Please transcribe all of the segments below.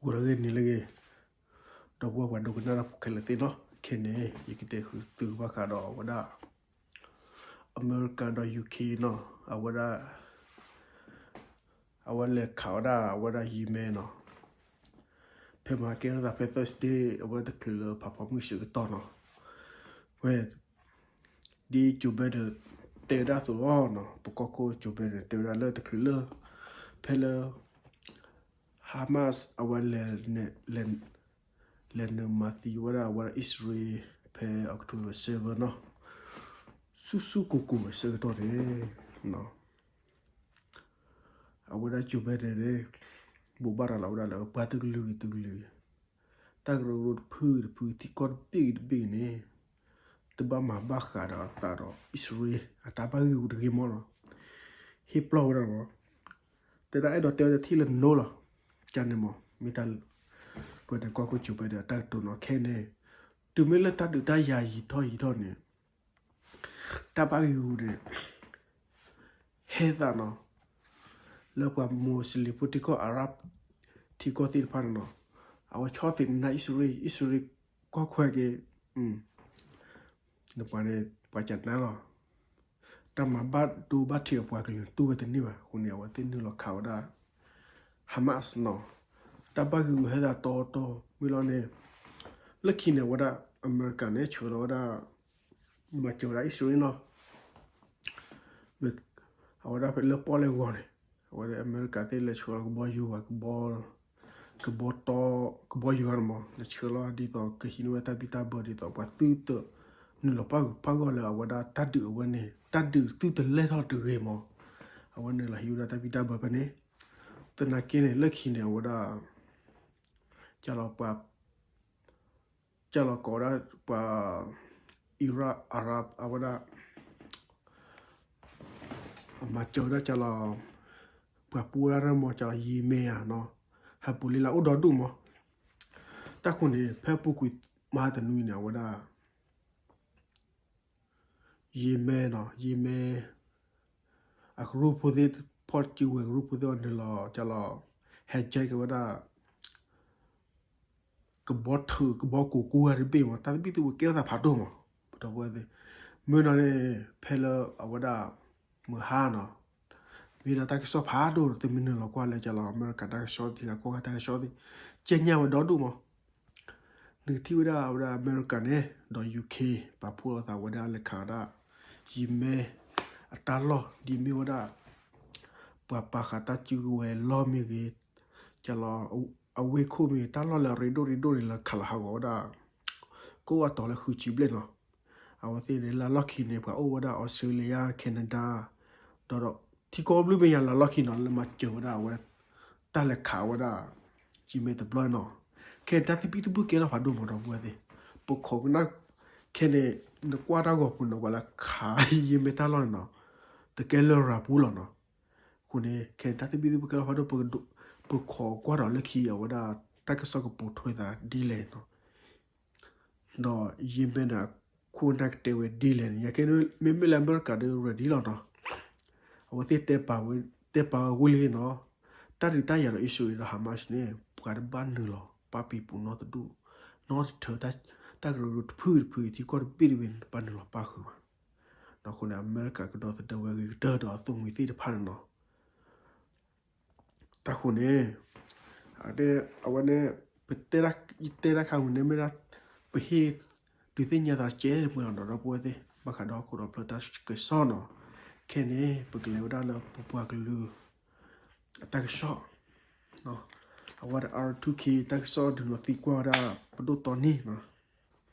ဂီၤလၢအဂ့ၤ နံၤလၢအဂ့ၤ, ဒီပုၢ်ဝဲၢ်ပှၤဒိကနၣ်တၢ်ဖိခဲလၢာ်သ့ၣ်နီၤ, ခဲန့ၣ် ယကတဲဃုာ်သုဘၣ်ဃးဒီးအဝဲဒၣ် အမဲရကၤဒီး ယူခ့ၣ်နီၤ, အဝဲဒၣ် အဝဲလဲၤခးဝဲဒၣ် အဝဲဒၣ်ယံၤမဲနီၤ, ဖဲမဟါကဲထီၣ်သးဖဲ Thursday အဝဲတချုးလၢဖးဖီမုၢ်ဆၢကတီၢ်နီၤ, ဝဲ ဒ် Joe Biden တဲဝဲဒၣ်အသိးလီၤနီၤ, ပကီၢ်ခိၣ် Joe Biden တဲဝဲဒၣ်လၢတချုးလၢ ဖဲလၢ Hamas အဝဲလဲၤ လဲၤနုာ်မၤသံဝဲဒၣ် အဝဲဒၣ်အံၣ်စရ့လး ဖဲ October seven နီၤ, ဆူၣ်ဆူၣ်ကိၢ်ကိၢ်ဆၢကတီၢ်န့ၣ် အဝဲဒၣ် Joe Biden န့ၣ် ဘိးဘၣ်ရၤလီၤဝဲဒၣ်လၢ ပှၤတကလုာ်ဂ့ၤတကလုာ်ဂ့ၤ, တၢ်ကရၢကရိတဖုတဖု ထံကီၢ်တဘ့ၣ်ဂ့ၤတဘ့ၣ်ဂ့ၤန့ၣ် တဘၣ်မၤဘၣ်ဃးဒီးအသးဒီးအံၣ်စရ့လး အတၢ်ဘၣ်ဂံၢ်ဂူာ်တဂ့ၤမးနီၤ, ဟ့ၣ်ပျီၢ်ဝဲဒၣ်မး, တဲဒၣ်အဲၣ်ဒိးတဲဝဲတထံၣ်လၢ no လီၤ, ကန့ၣ်မး မ့ၢ်တၢ် ပဝဲန့ၣ်ကီၢ်ခိၣ် Joe Biden အတၢ်ကတိၤနီၤ, ခဲန့ၣ် တုၤမ့ၢ်လၢတၢ်ဒုးတၢ်ယၤယံာ်ထီၣ်ယံာ်ထီၣ်န့ၣ် တၢ်ဘၣ်ဂံၢ်ဂူာ်န့ၣ် ဟဲသးနီၤ, လၢပှၤ Muslim ဖိထံကီၢ် Arab ထံကီၢ်သ့ၣ်တဖၣ်န့ၣ်နီၤ, အဝဲဆီၣ်သနံးန့ၢ်အံၣ်စရ့လး, အံၣ်စရ့လးကွၢ်ခွဲက့ၤ, နပှၤန့ၣ် ပှၤကနါလီၤ, တၢ်မၤဘၣ်ဒိဘၣ်ထံးအပှၤကလုာ်တူၢ်ဝဲတန့ၢ်ဘၣ်အဃိန့ၣ် အဝဲသ့ၣ်နုာ်လီၤခးဝဲဒၣ် Hamas နီၤ, တၢ်ဘၣ်ဂံၢ်ဂူာ်ဟဲသးတီတီမ့ၢ်လီၤန့ၣ်, လၢခံန့ၣ် အဝဲဒၣ်အမဲရကၤန့ၣ် ဆှၢလီၤဝဲဒၣ် မၤစၢၤဝဲဒၣ်အံၣ်စရ့လးနီၤ, အဝဲဒၣ်ဖဲလၢပီၣ်လဲၣ်ဂီၤန့ၣ်, အဝဲဒၣ်အမဲရကၤသ့ၣ်လဲၤဆှၢလီၤကဘီယူၤ, ကဘီတီ, ကဘီယူၤဂၤန့ၣ်မး လဲၤဆှၢလီၤဒ်သိးကဟံးန့ၢ်ဝဲတၢ်ဘံၣ်တၢ်ဘၢဒ်သိး ပှၤသုတနုာ်လီၤပၣ်ဂုၤပၣ်ဂီၢ်လၢအဝဲဒၣ်တၢ်ဒုးအဝဲန့ၣ် တၢ်ဒုးသုတလဲၤထီၣ်တဂ့ၤမး, အဝဲနုာ်လီၤဟံးဝဲဒၣ်တၢ်ဘံၣ်တၢ်ဘၢဖဲန့ၣ်, သနာ်က့န့ၣ် လၢခံန့ၣ် အဝဲဒၣ် ကလီၤပှၤ ကလီၤကိးဝဲဒၣ်ပှၤ Iraq Arab အဝဲဒၣ် မၤစၢၤဝဲဒၣ်ကလီၤ ပှၤပူဝဲဒၣ်မး ကလီၤယံၤမဲဧါနီၤ, ဟဲပူၤလ့လၢအိၣ်ဒီဒူၣ်မး, တၢ်ဃိန့ၣ် ဖဲပူၤကွံာ်မဟါတနွံန့ၣ် အဝဲဒၣ် ယံၤမဲနီၤ, ယံၤမဲ အကရူၢ်ဖိသ့ၣ် ဖီၣ်စုဝဲၤကရူၢ်ဖိသ့ၣ်အီၤနုာ်လီၤ ကလီၤ hijack ဝဲဒၣ် ကဘီထုး ကဘီကိးကူဂၤတဘ့ၣ်မး, တၢ်သဘံၣ်သဘုၣ်ကဲထီၣ်သးဖးဒိၣ်မး, ပဒီပုၢ်ဝဲၢ်သ့ၣ်, မ့ၢ်နီၤန့ၣ် ဖဲလၢအဝဲဒၣ် မုၢ်ဟါနီၤ, မ့ၢ်ဒၣ်တၢ်ကစီၣ်ဖးဒိၣ် တမ့ၢ်နုာ်လီၤကွၢ်လၢကလီၤ အမဲရကၤတၢ်ကစီၣ် ထံဂၤကီၢ်ဂၤတၢ်ကစီၣ်သ့ၣ် ကဲညါဝဲဒီဒူၣ်မး နကထံၣ်ဝဲဒၣ်အဝဲဒၣ်အမဲရကၤန့ၣ် ဒီး ယူခ့ၣ် ပာ်ဖှိၣ်လိာ်သးဝဲဒၣ်လဲၤခးဝဲဒၣ် ယံၤမဲ အတၢ်လီၢ် ဒ်မ့ၢ်ဝဲဒၣ် ပှၤပာ်ဃာ်တၢ်စုကဝဲၤလီၢ်မ့ၢ်ဂ့ၤ, ကလီၤ အဝ့ၢ်ခိၣ်မ့ၢ်ဂ့ၤ တၢ်လီၢ်လၢအရ့ဒိၣ်ရ့ဒိၣ်န့ၣ် လဲၤခးလီၤဟးဂီၤဝဲဒၣ် ကအိၣ်အတီၤလၢဃုဆံဘျဲၣ်နီၤ. အဝဲသ့ၣ်န့ၣ် လၢလီၢ်ခံန့ၣ် ပှၤအိၣ်ဝဲဒၣ် Australia, Canada ဒီး ဒီးထံကီၢ်ဘျုးမဲာ်ညါလၢလီၢ်ခံနီၤ လၢမၤစၢၤဝဲဒၣ်အဝဲ တၢ်လဲၤခးဝဲဒၣ် ယံၤမဲတဘျီနီၤ. ခဲတၢ်သဘံၣ်သဘုၣ်ကဲထီၣ်ဖးဒိၣ်မး ဒီပုၢ်ဝဲၢ်သ့ၣ်, ပခိးကနၣ် ခဲန့ၣ် နကွၢ်တၢ်ဂီၤပူၤနီၤ ပှၤလၢခးယံၤမဲတၢ်လီၢ်န့ၣ်နီၤ တကဲလၢရၤပူၤလီၤနီၤ. အဃိန့ၣ် ခဲတၢ်သဘံၣ်သဘုၣ်ကဲထီၣ်ဖးဒိၣ် ပခိးကွၢ်ဒီးလၢခံအဝဲဒၣ် တၢ်ကစီၣ်ကပိာ်ထွဲသးဒ်လဲၣ်နီၤ. ဒီးယံၤမဲန့ၣ် အခိၣ်နၢ်ကတဲဝဲဒ်လဲၣ်န့ၣ် ယကဲမ့မ့ၢ်လၢအမဲရကၤဒီး ready လီၤနီၤ. အဝဲသ့ၣ်တဲပာ်ဝဲ တဲပာ်ဝဲဝံၤလံနီၤ, တၢ်ဒုးတၢ်ယၤဒီးအံၣ်စရ့လးဒီး Hamas န့ၣ် ပှၤတဘၣ်နုာ်လီၤပာ်ပံာ်ပူၤနီတဒူၣ် နီတထၢ တၢ်ကရၢကရိတဖုတဖု ထံကီၢ်တဘ့ၣ်တဘ့ၣ်န့ၣ် တဘၣ်နုာ်လီၤပာ်ဃုာ်ဘၣ်. ဒီးအဃိန့ၣ် အမဲရကၤကဒီသဒၢဝဲဂ့ၤကတၢၢ်ဒီးအသုးမုၢ်သ့ၣ်တဖၣ်န့ၣ်နီၤ. တၢ်ဃိန့ၣ် အဝဲန့ၣ် ပတဲ တဲတၢ်ခါမုၢ်န့ၣ်မ့ၢ်ဒၣ် ပဟ့ၣ်ဒုးသ့ၣ်ညါသးကဲတပှဲၤလီၤဒီး ဒီပုၢ်ဝဲၢ်သ့ၣ် ဘၣ်ဃးဒီးဟီၣ်ခိၣ်ဒီဖျၢၣ်တၢ်ကစီၣ်နီၤ. ခဲန့ၣ် ပကလဲၤဝဲဒၣ်လၢပပှၤကလုာ် အတၢ်ကစီၣ် အဝဲဒၣ် R two K တၢ်ကစီၣ်ဒုးလီၤသံကွၢ်ဝဲဒၣ် ပဒိၣ်တီနံ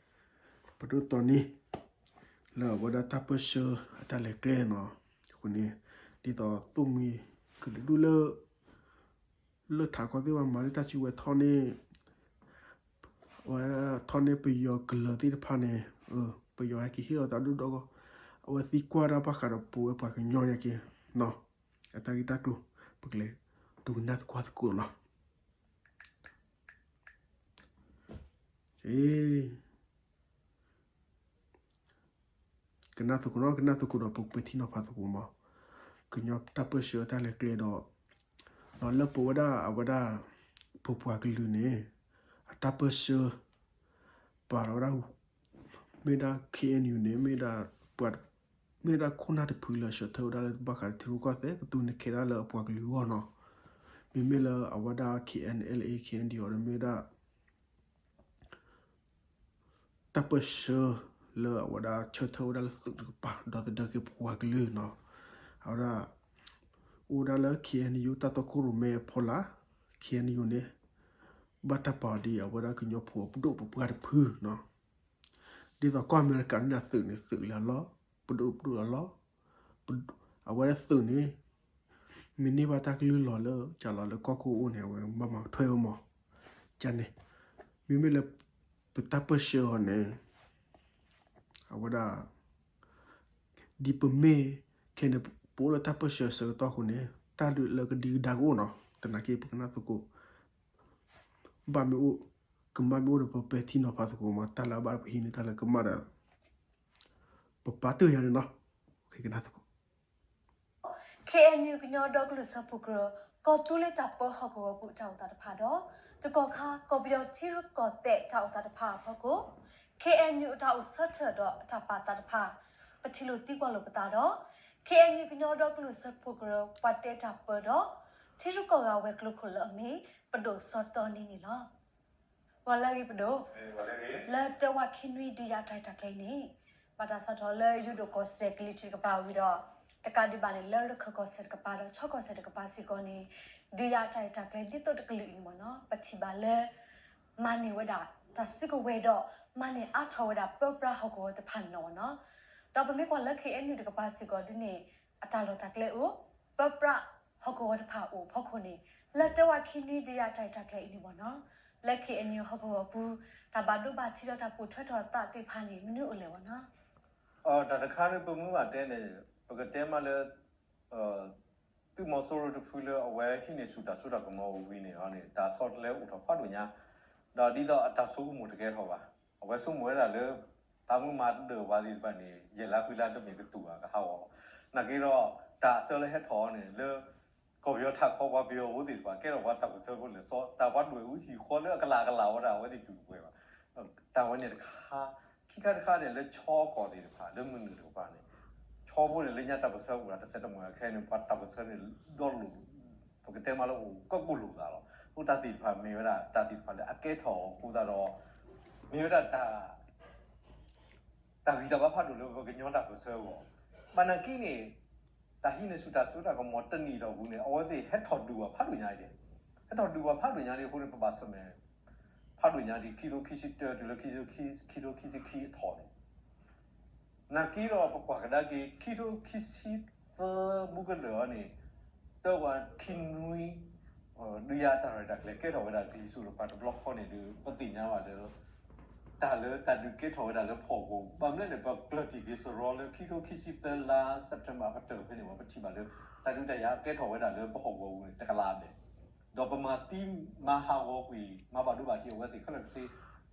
ပဒိၣ်တီနံ လၢအဝဲဒၣ်တၢ်ပၢၢ်ဆၢအတၢ်လဲၤကျဲနီၤ. အဃိန့ၣ် ဒ်သိးသိၣ်မှံၤကလုာ်ဒူၣ်လၢ လၢထးခီသ့ၣ်ဝဲမၤန့ၢ်တၢ်စုကဝဲၤထီၣ်န့ၣ် အဝဲထီၣ်န့ၢ်ပယီၤကလၢၤသ့ၣ်တဖၣ်န့ၣ် ပယီၤဟဲက့ၤဟ့ၣ်လီၤသးဒိၣ်ဒီးကီၢ် အဝဲသံကွၢ်ဒၣ်ဘၣ်ဃးဒီးပဝဲပှၤကညီယက့ၤနီၤ အတၢ်ဂ့ၢ်တၢ်ကျိၤ ပကလဲၤဒိကနၣ်သကွၢ်သကိးနီၤ. ကနၣ်သကိးနီၤ ကနၣ်သကိးဒီးပကပထံၣ်နီၤဖးသကိးမး ကညီတၢ်ပၢၢ်ဆၢတၢ်လဲၤကျဲဒီး ဒီးလၢပဝဲဒၣ်အဝဲဒၣ် ပ ပှၤကလုာ်န့ၣ် အတၢ်ပၢၢ်ဆၢ ပာ်လီၤဝဲဒၣ် မ့ၢ်ဒၣ် ခ့ၣ်အဲၣ်ယူၣ်န့ၣ် မ့ၢ်ဒၣ်ပှၤ မ့ၢ်ဒၣ်ခိၣ်နၢ်တဖုလၢဆၢထၢၣ်ဝဲဒၣ်လၢဘၣ်ဃးထံရူၢ်ကီၢ်သဲး ကတိၤန့ၢ်ခဲဒၣ်လၢအပှၤကလုာ်အဂီၢ်နီၤ. မ့မ့ၢ်လၢအဝဲဒၣ် ခ့ၣ်အဲၣ်ယူၣ် ခ့ၣ်အဲၣ်ယူၣ် ဒီးမ့ၢ်ဝဲဒၣ် တၢ်ပၢၢ်ဆၢလၢအဝဲဒၣ်ဆၢထၢၣ်ဝဲဒၣ်လၢသုးတကပၤ ဒီသဒၢက့ၤပှၤကလုာ်နီၤ. အဝဲဒၣ် အိၣ်ဝဲဒၣ်လၢ ခ့ၣ်အဲၣ်ယူၣ် တၢ်တီခိၣ်ရိၣ်မဲအဖီလာ်, ခ့ၣ်အဲၣ်ယူၣ်န့ၣ် ဘၣ်တၢ်ပာ်အီၤဒ်အဝဲဒၣ်ကညီဖိအပဒိၣ်ပပှၢ်တဖုနီၤ. ဒ်သိးကီၢ်အမဲရကၤန့ၣ် အသုးန့ၣ် သုးလၢအလီၢ်, ပဒိၣ်ပဒိၣ်လၢအလီၢ်, အဝဲဒၣ်သုးန့ၣ် မ့ၢ်န့ၢ်ဘၣ်တၢ်ကလုၢ်လီၤလၢ ကလီၤလၢကီၢ်ခိၣ်အိၣ်န့ၣ် အဝဲဘၣ်မၤထွဲဝဲမး. ကန့ၣ် မ့မ့ၢ်လၢ ပတၢ်ပၢၢ်ဆၢအီၤန့ၣ် အဝဲဒၣ် ဒ်ပမ့ၢ် ခဲန့ၣ် ပအိၣ်လၢတၢ်ပၢၢ်ဆၢအဆၢကတီၢ်အဃိန့ၣ် တၢ်ဒုးလၢကဒံကဒါကအိၣ်နီၤ. သနာ်က့ ပကနၣ်သကိး ဘၣ်မ့ၢ်အိၣ် ကမၣ်မ့ၢ်အိၣ်ဒီး ပပဲာ်ထံနီၤဖးသကိးမး. တၢ်လၢအဘၣ်ပဟံးန့ၢ်တၢ်လၢကမၣ်ဒီး ပပာ်တ့ၢ်ယၤန့ၣ်နီၤ. ကနၣ်သကိး ခ့ၣ်အဲၣ်ယူၣ် ကညီဒီကလုာ်စၢဖှိၣ်ကရၢ ကီၢ်သူလ့ၤတၢ်ပၢဟီၣ်ကဝီၤပူၤအတၢ်အိၣ်သးတဖၣ်ဒီး တကီၢ်ခါ ကီၢ်ပယီၤထံရူၢ်ကီၢ်သဲးတၢ်အိၣ်သးတဖၣ်အဖီခိၣ် ခ့ၣ်အဲၣ်ယူၣ် အတၢ်အိၣ်ဆၢထၢၣ်ဒီးအတၢ်ပာ်သးတဖၣ် ပထံၣ်လိာ်သံကွၢ်လိာ်ပသးဒီး ခ့ၣ်အဲၣ်ယူၣ် ကညီဒီကလုာ်စၢဖှိၣ်ကရၢ ပှၤတဲတၢ်ပၢဒီး ထံရူၢ်ကီၢ်ဂၤဝဲၤကျိၤခိၣ်လၢအမ့ၢ် ပဒိၣ်စီၤတီနံန့ၣ်လီၤ. ဂီၤလၢအဂ့ၤပဒိၣ်, လၢတၢဝးခံနွံဒုးယၤတၢ်ရဲၣ်တၢ်ကျဲၤအံၤန့ၣ် ဘၣ်တၢ်စးထီၣ်လၢယိၤဒိၣ်ကီၢ်စဲၣ်ကလံၤထံးတကပၤဝံၤဒီး တကးဒံးဘၣ်န့ၣ် လၢရခၢၣ်ကီၢ်စဲၣ်တကပၤဒီး ခၠီကီၢ်စဲၣ်တကပၤစ့ၢ်ကီးန့ၣ် ဒုးယၤတၢ်ရဲၣ်တၢ်ကျဲၤဒ်သိးတကလုာ်အံၤန့ၣ်မ့ၢ်နီၤ ပထံၣ်ဘၣ်လၢ မၤန့ၢ်ဝဲဒၣ် တၢ်စုကဝဲၤဒီး မၤန့ၢ်အါထီၣ်ဝဲဒၣ်ပၢပြးဟီၣ်ကဝီၤတဖၣ်န့ၣ်လီၤမ့ၢ်နီၤ. ဒီးပမ့ၢ်ကွၢ်လၢ ခ့ၣ်အဲၣ်ယူၣ် တကပၤစ့ၢ်ကီးဒ်န့ၣ် အတၢ်လီၢ်တၢ်ကျဲအိၣ် ပၢပြးဟီၣ်ကဝီၤတဖၣ်အိၣ်အဖီခိၣ်န့ၣ် လၢတၢဝးခံနွံဒုးယၤတၢ်ရဲၣ်တၢ်ကျဲၤအံၤန့ၣ်မ့ၢ်နီၤ လၢ ခ့ၣ်အဲၣ်ယူၣ် ဟီၣ်ကဝီၤပူၤ တၢ်ဘၣ်ဒိဘၣ်ထံးဒီးတၢ်ပိာ်ထွဲထီၣ်သးသ့ၣ်တဖၣ်န့ၣ် မနုၤအိၣ်လဲၣ်မ့ၢ်နီၤ. တၢ်တခါန့ၣ် ပမ့ၢ်ဘၣ်တဲန့ၣ် ပကတဲမးလၢ သုးမီၤစိရိၤတဖုလၢအဝဲဟံးန့ၢ်ဆူၣ်တၢ်စိတၢ်ကမီၤဝံၤန့ၣ်န့ၣ် တၢ်ဆီတလဲအိၣ်ထီၣ်ဖးဒိၣ်ညါ, ဒီးဒ်သိးအတၢ်ဆိကမိၣ်တကဲထီၣ်ဘၣ်. အဝဲဆိကမိၣ်ဝဲဒၣ်လၢ တၢ်မုၢ်မၤဒၢၣ်ဝဲသ့ၣ်တဖၣ်န့ၣ် ယဲၢ်လါဃုလါတမ့ၢ်ကတူၢ်ဘၣ်ကဟးဂီၤ, နာ်က့ဒီး တၢ်အဆၢလၢဟဲထီၣ်န့ၣ် လၢ ကီၢ်ပယီၤထးခီပှၤပယီၤဖိသ့ၣ်တဖၣ် ကဲထီၣ်ပှၤတၢ်ပၢၢ်ဆၢဖိလဲၣ်, တၢ်ပှၤဒွဲၣ်အူဟံၣ်ဃီလၢအကလးကလးဝဲဒၣ် အဝဲသ့ၣ်တူၢ်တပှဲၤဘၣ်. တၢ်ဝဲန့ၣ်တခါ, ခံခါတခါန့ၣ် လၢဆီကီၢ်သ့ၣ်တဖၣ် လၢမုၢ်နုာ်တကပၤန့ၣ် ဆီဖိန့ၣ် လၢညါတၢ်ပၢၢ်ဆၢအိၣ်ဒၣ်တစဲးတမှဲၤခဲအံၤန့ၣ် ပှၤတၢ်ပၢၢ်ဆၢန့ၣ် ဒီလိာ်, ပကတဲမးလၢအိၣ်ကီၢ်ကိၢ်လိာ်သးလီၤ. အဃိတၢ်သ့ၣ်တဖၣ်မ့ၢ်ဝဲဒၣ် တၢ်သ့ၣ်တဖၣ်လၢအကဲထီၣ်အဃိသတးဒီး မ့ၢ်ဝဲဒၣ်တၢ် တၢ်ဂံၢ်တၢ်ဘါဖးဒိၣ်လၢပကညီတၢ်ပၢၢ်ဆၢအဂီၢ်, ဘၣ်နာ်က့န့ၣ် တၢ်ဟံးန့ၢ်ဆူၣ်တၢ်စိတၢ်ကမီၤတနံၣ်အတီၢ်ပူၤန့ၣ် အဝဲသ့ၣ်ဟဲထီၣ်ဒုးပှၤဖးဒိၣ်ညါအံၤ, ဟဲထီၣ်ဒုးပှၤဖးဒိၣ်ညါဒ်အဃိန့ၣ် ပဘၣ်ဆၢၣ်မဲာ် ဖးဒိၣ်ညါဒ် ခံထိခံဆံတၢတုၤလၢ ခံထိခံဆံခံအထီၣ်န့ၣ် နာ်က့ဒီးပကွၢ်ကဒါက့ၤ ခံထိခံဆံသၢဘူးကတၢၢ်အံၤန့ၣ် တၢဝးခံနွံ ဒုးယၤတၢ်ရဲၣ်တၢ်ကျဲၤကဲထီၣ်ဝဲဒၣ် ကလံၤစိးတကပၤတဘျီဃီန့ၣ်ဒီး ပသ့ၣ်ညါဘၣ်လၢ တၢ်လၢတၢ်ဒုးကဲထီၣ်ဝဲဒၣ်လၢပဟီၣ်ကဝီၤ ဘၣ်မနုၤလဲၣ်န့ၣ် ပကျၢၢ်တံၢ်က့ၤစရီလၢ ခံထိခံဆံသၢလါ September အကတၢၢ်ဖဲန့ၣ် ပထံၣ်ဘၣ်လၢ တၢ်ဒုးတၢ်ယၤကဲထီၣ်ဝဲဒၣ်လၢပဟီၣ်ကဝီၤပူၤန့ၣ် တကလးဘျဲၣ် ဒီးပမၤသံမၤဟးဂီၤကွံာ် မၤဘၣ်ဒိဘၣ်ထံးအဝဲသ့ၣ်ခဲလၢာ်ခဲဆ့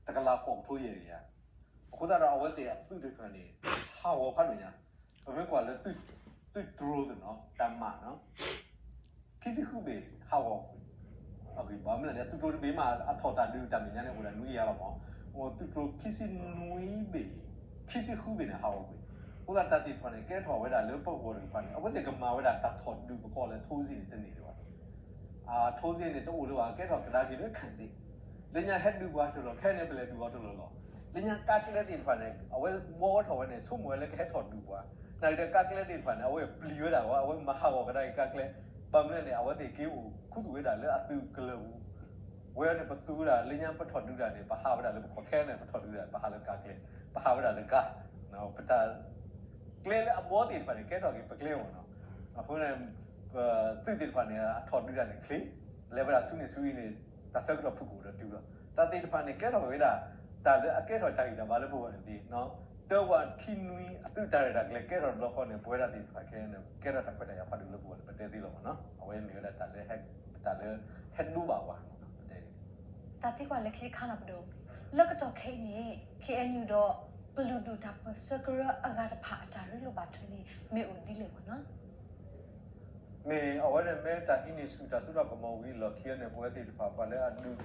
တကလးဃိးကထိယဲၢ်ကယၤ အဃိသတးဒီးအဝဲသ့ၣ်အသုးတဖၣ်န့ၣ် ဟးဂီၤဖးဒိၣ်ညါ, ပမ့ၢ်ကွၢ်လၢ သုးတြိၤသ့ၣ်နီၤ တၢ်မၤနီၤ ခံဆံဃုဘ့ၣ်ဟးဂီၤကွံာ်, အဂံၢ်ဘါမ့ၢ်လဲၣ်န့ၣ် သုးတြိၤတဘ့ၣ်မး အထီၣ်တၢ်ဒုးတၢ်မဲာ်ညါန့ၣ် အိၣ်ဒၣ်နွံကယၤလီၤမး, သုးတြိၤခံဆံနွံဘ့ၣ်, ခံဆံဃုဘ့ၣ်န့ၣ် ဟးဂီၤကွံာ်, အဃိသတးတၢ်သ့ၣ်တဖၣ်န့ၣ် ကဲထီၣ်ဝဲဒၣ်လၢပဂီၢ်တဖၣ်န့ၣ် အဝဲသ့ၣ်ကမၤဝဲဒၣ်တၢ်ထီၣ်ဒုးပကိးလၢ ထိစ့န့ၣ် တန့ၢ်လၢၤဘၣ် အထိစ့န့ၣ် တအိၣ်လၢၤဘၣ် ကဲထီၣ်ကဒါက့ၤလၢခၣ်စ့, လၢညါဟဲဒုးပှၤတလီၢ် ခဲအံၤန့ၣ် ပလဲၤဒုးအီၤတလီၢ်လီၤ. လၢညါကါကျဲသ့ၣ်တဖၣ်န့ၣ် အဝဲဘှီထီၣ်ဝဲန့ၣ် ဆိကမိၣ်ဝဲလၢကဟဲထီၣ်ဒုးပှၤ, နာ်က့ဒီးကါကျဲသ့ၣ်တဖၣ်န့ၣ် အဝဲပျံၤဝဲဒၣ်ဝဲ အဝဲမၤဟးဂီၤကဒါက့ၤကါကျဲ, ဘၣ်မနုၤလဲၣ်န့ၣ် အဝဲသ့ၣ်က့ၤအိၣ်ခူသူၣ်ဝဲဒၣ်လၢအသုးကလၢၤပူၤ ဝဲန့ၣ်ပသူဝဲဒၣ် လၢညါပထီၣ်ဒုးတၢ်န့ၣ် ပဟးဝဲဒၣ်လၢပခီၣ်ခဲန့ၣ် ပထီၣ်ဒုးတၢ် ပဟးလၢကါကျဲ, ပဟးဝဲဒၣ်လၢကါ, ပတၢ် ကျဲလၢအဘှီသ့ၣ်တဖၣ်န့ၣ် ကဲထီၣ်က့ၤပကျဲမ့ၢ်နီၤ, အဃိန့ၣ် ပသုးသ့ၣ်တဖၣ်န့ၣ် အထီၣ်ဒုးတၢ်န့ၣ်ချ့, လဲၤဝဲဒၣ်ဆူန့ၣ်ဆူအံၤန့ၣ် တၢ်ဆၢကတီၢ်ဖုၣ်ကိာ်ဒီးတုၤလီၤ. တၢ်သ့ၣ်တဖၣ်န့ၣ် ကဲထီၣ်ဝဲဒၣ် တၢ်လၢအကဲထီၣ်တၢ်ဂံၢ်တၢ်ဘါလၢပဂီၢ်န့ၣ်သ့, တၢဝးခံနွံအသုးတၢ်ရဲၣ်တၢ်ကျဲၤကဲထီၣ်တဘျီဃီန့ၣ် ပဝဲဒၣ်သ့ၣ်တဖၣ်ခဲအံၤန့ၣ် ကဲထီၣ်တၢ်ခွဲးတၢ်ယာ်ဖးဒိၣ်လၢပဂီၢ်န့ၣ် ပတဲသ့လီၤမ့ၢ်နီၤ, အဝဲမ့ၢ်ဝဲဒၣ်တၢ်လၢ တၢ်လၢဟဲဒိဘၣ်ပှၤ ပတဲ တၢ်သံကွၢ်လၢခံတခါန့ၣ်ပဒိၣ်, လၢကတီၢ်ခဲအံၤန့ၣ် ခ့ၣ်အဲၣ်ယူၣ် ဒီးကလုာ်ဒူၣ်တၢ်ပၢၢ်ဆၢကရၢအဂၤတဖၣ်အတၢ်ရ့လိာ်ဘၣ်ထွဲန့ၣ် မ့ၢ်အိၣ်ဒ်လဲၣ်မ့ၢ်နီၤ. မ့ၢ်အဝဲန့ၣ်မ့ၢ်တၢ်ဟံးန့ၢ်ဆူၣ်တၢ်စိတၢ်ကမီၤဝံၤလီၢ်ခံန့ၣ် ပဝဲသ့ၣ်တဖၣ် ပှၤလၢအဒုးထ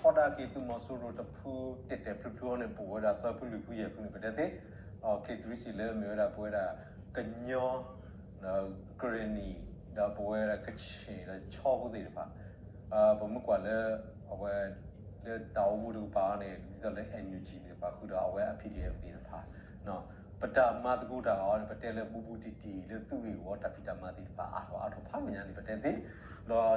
ီဒါက့ၤသုးမီၤစိရိၤတဖုတဲာ်တဲာ်ဖျုးဖျုးအီၤန့ၣ် ပဝဲဒၣ်သၢဖုလွံၢ်ဖုယဲၢ်ဖုန့ၣ် ပတဲသ့ ခ့တရံစံးလၢမ့ၢ်ဝဲဒၣ်ပဝဲဒၣ် ကညီ ကရ့ၣ်နံၣ် ဒီးပဝဲဒၣ်ကဆ့ၣ်ဒီးဆီဖိသ့ၣ်တဖၣ် ပမ့ၢ်ကွၢ်လၢ အဝဲ လၢတၢ်အိၣ်ဖှိၣ်တကပၤအံၤန့ၣ် ဒ်သိးလၢ NUG သ့ၣ်တဖၣ် ဃုာ်ဒီးအဝဲအ PDF သ့ၣ်တဖၣ် ပတၢ်မၤသကိးတၢ်အံၤန့ၣ် ပတဲလၢဘူးဘူးတံၢ်တံၢ်လၢသုးဂ့ၢ်ဝီတၢ်ဖံးတၢ်မၤသ့ၣ်တဖၣ် အါထီၣ်အါထီၣ်ဖးမဲာ်ညါန့ၣ် ပတဲသ့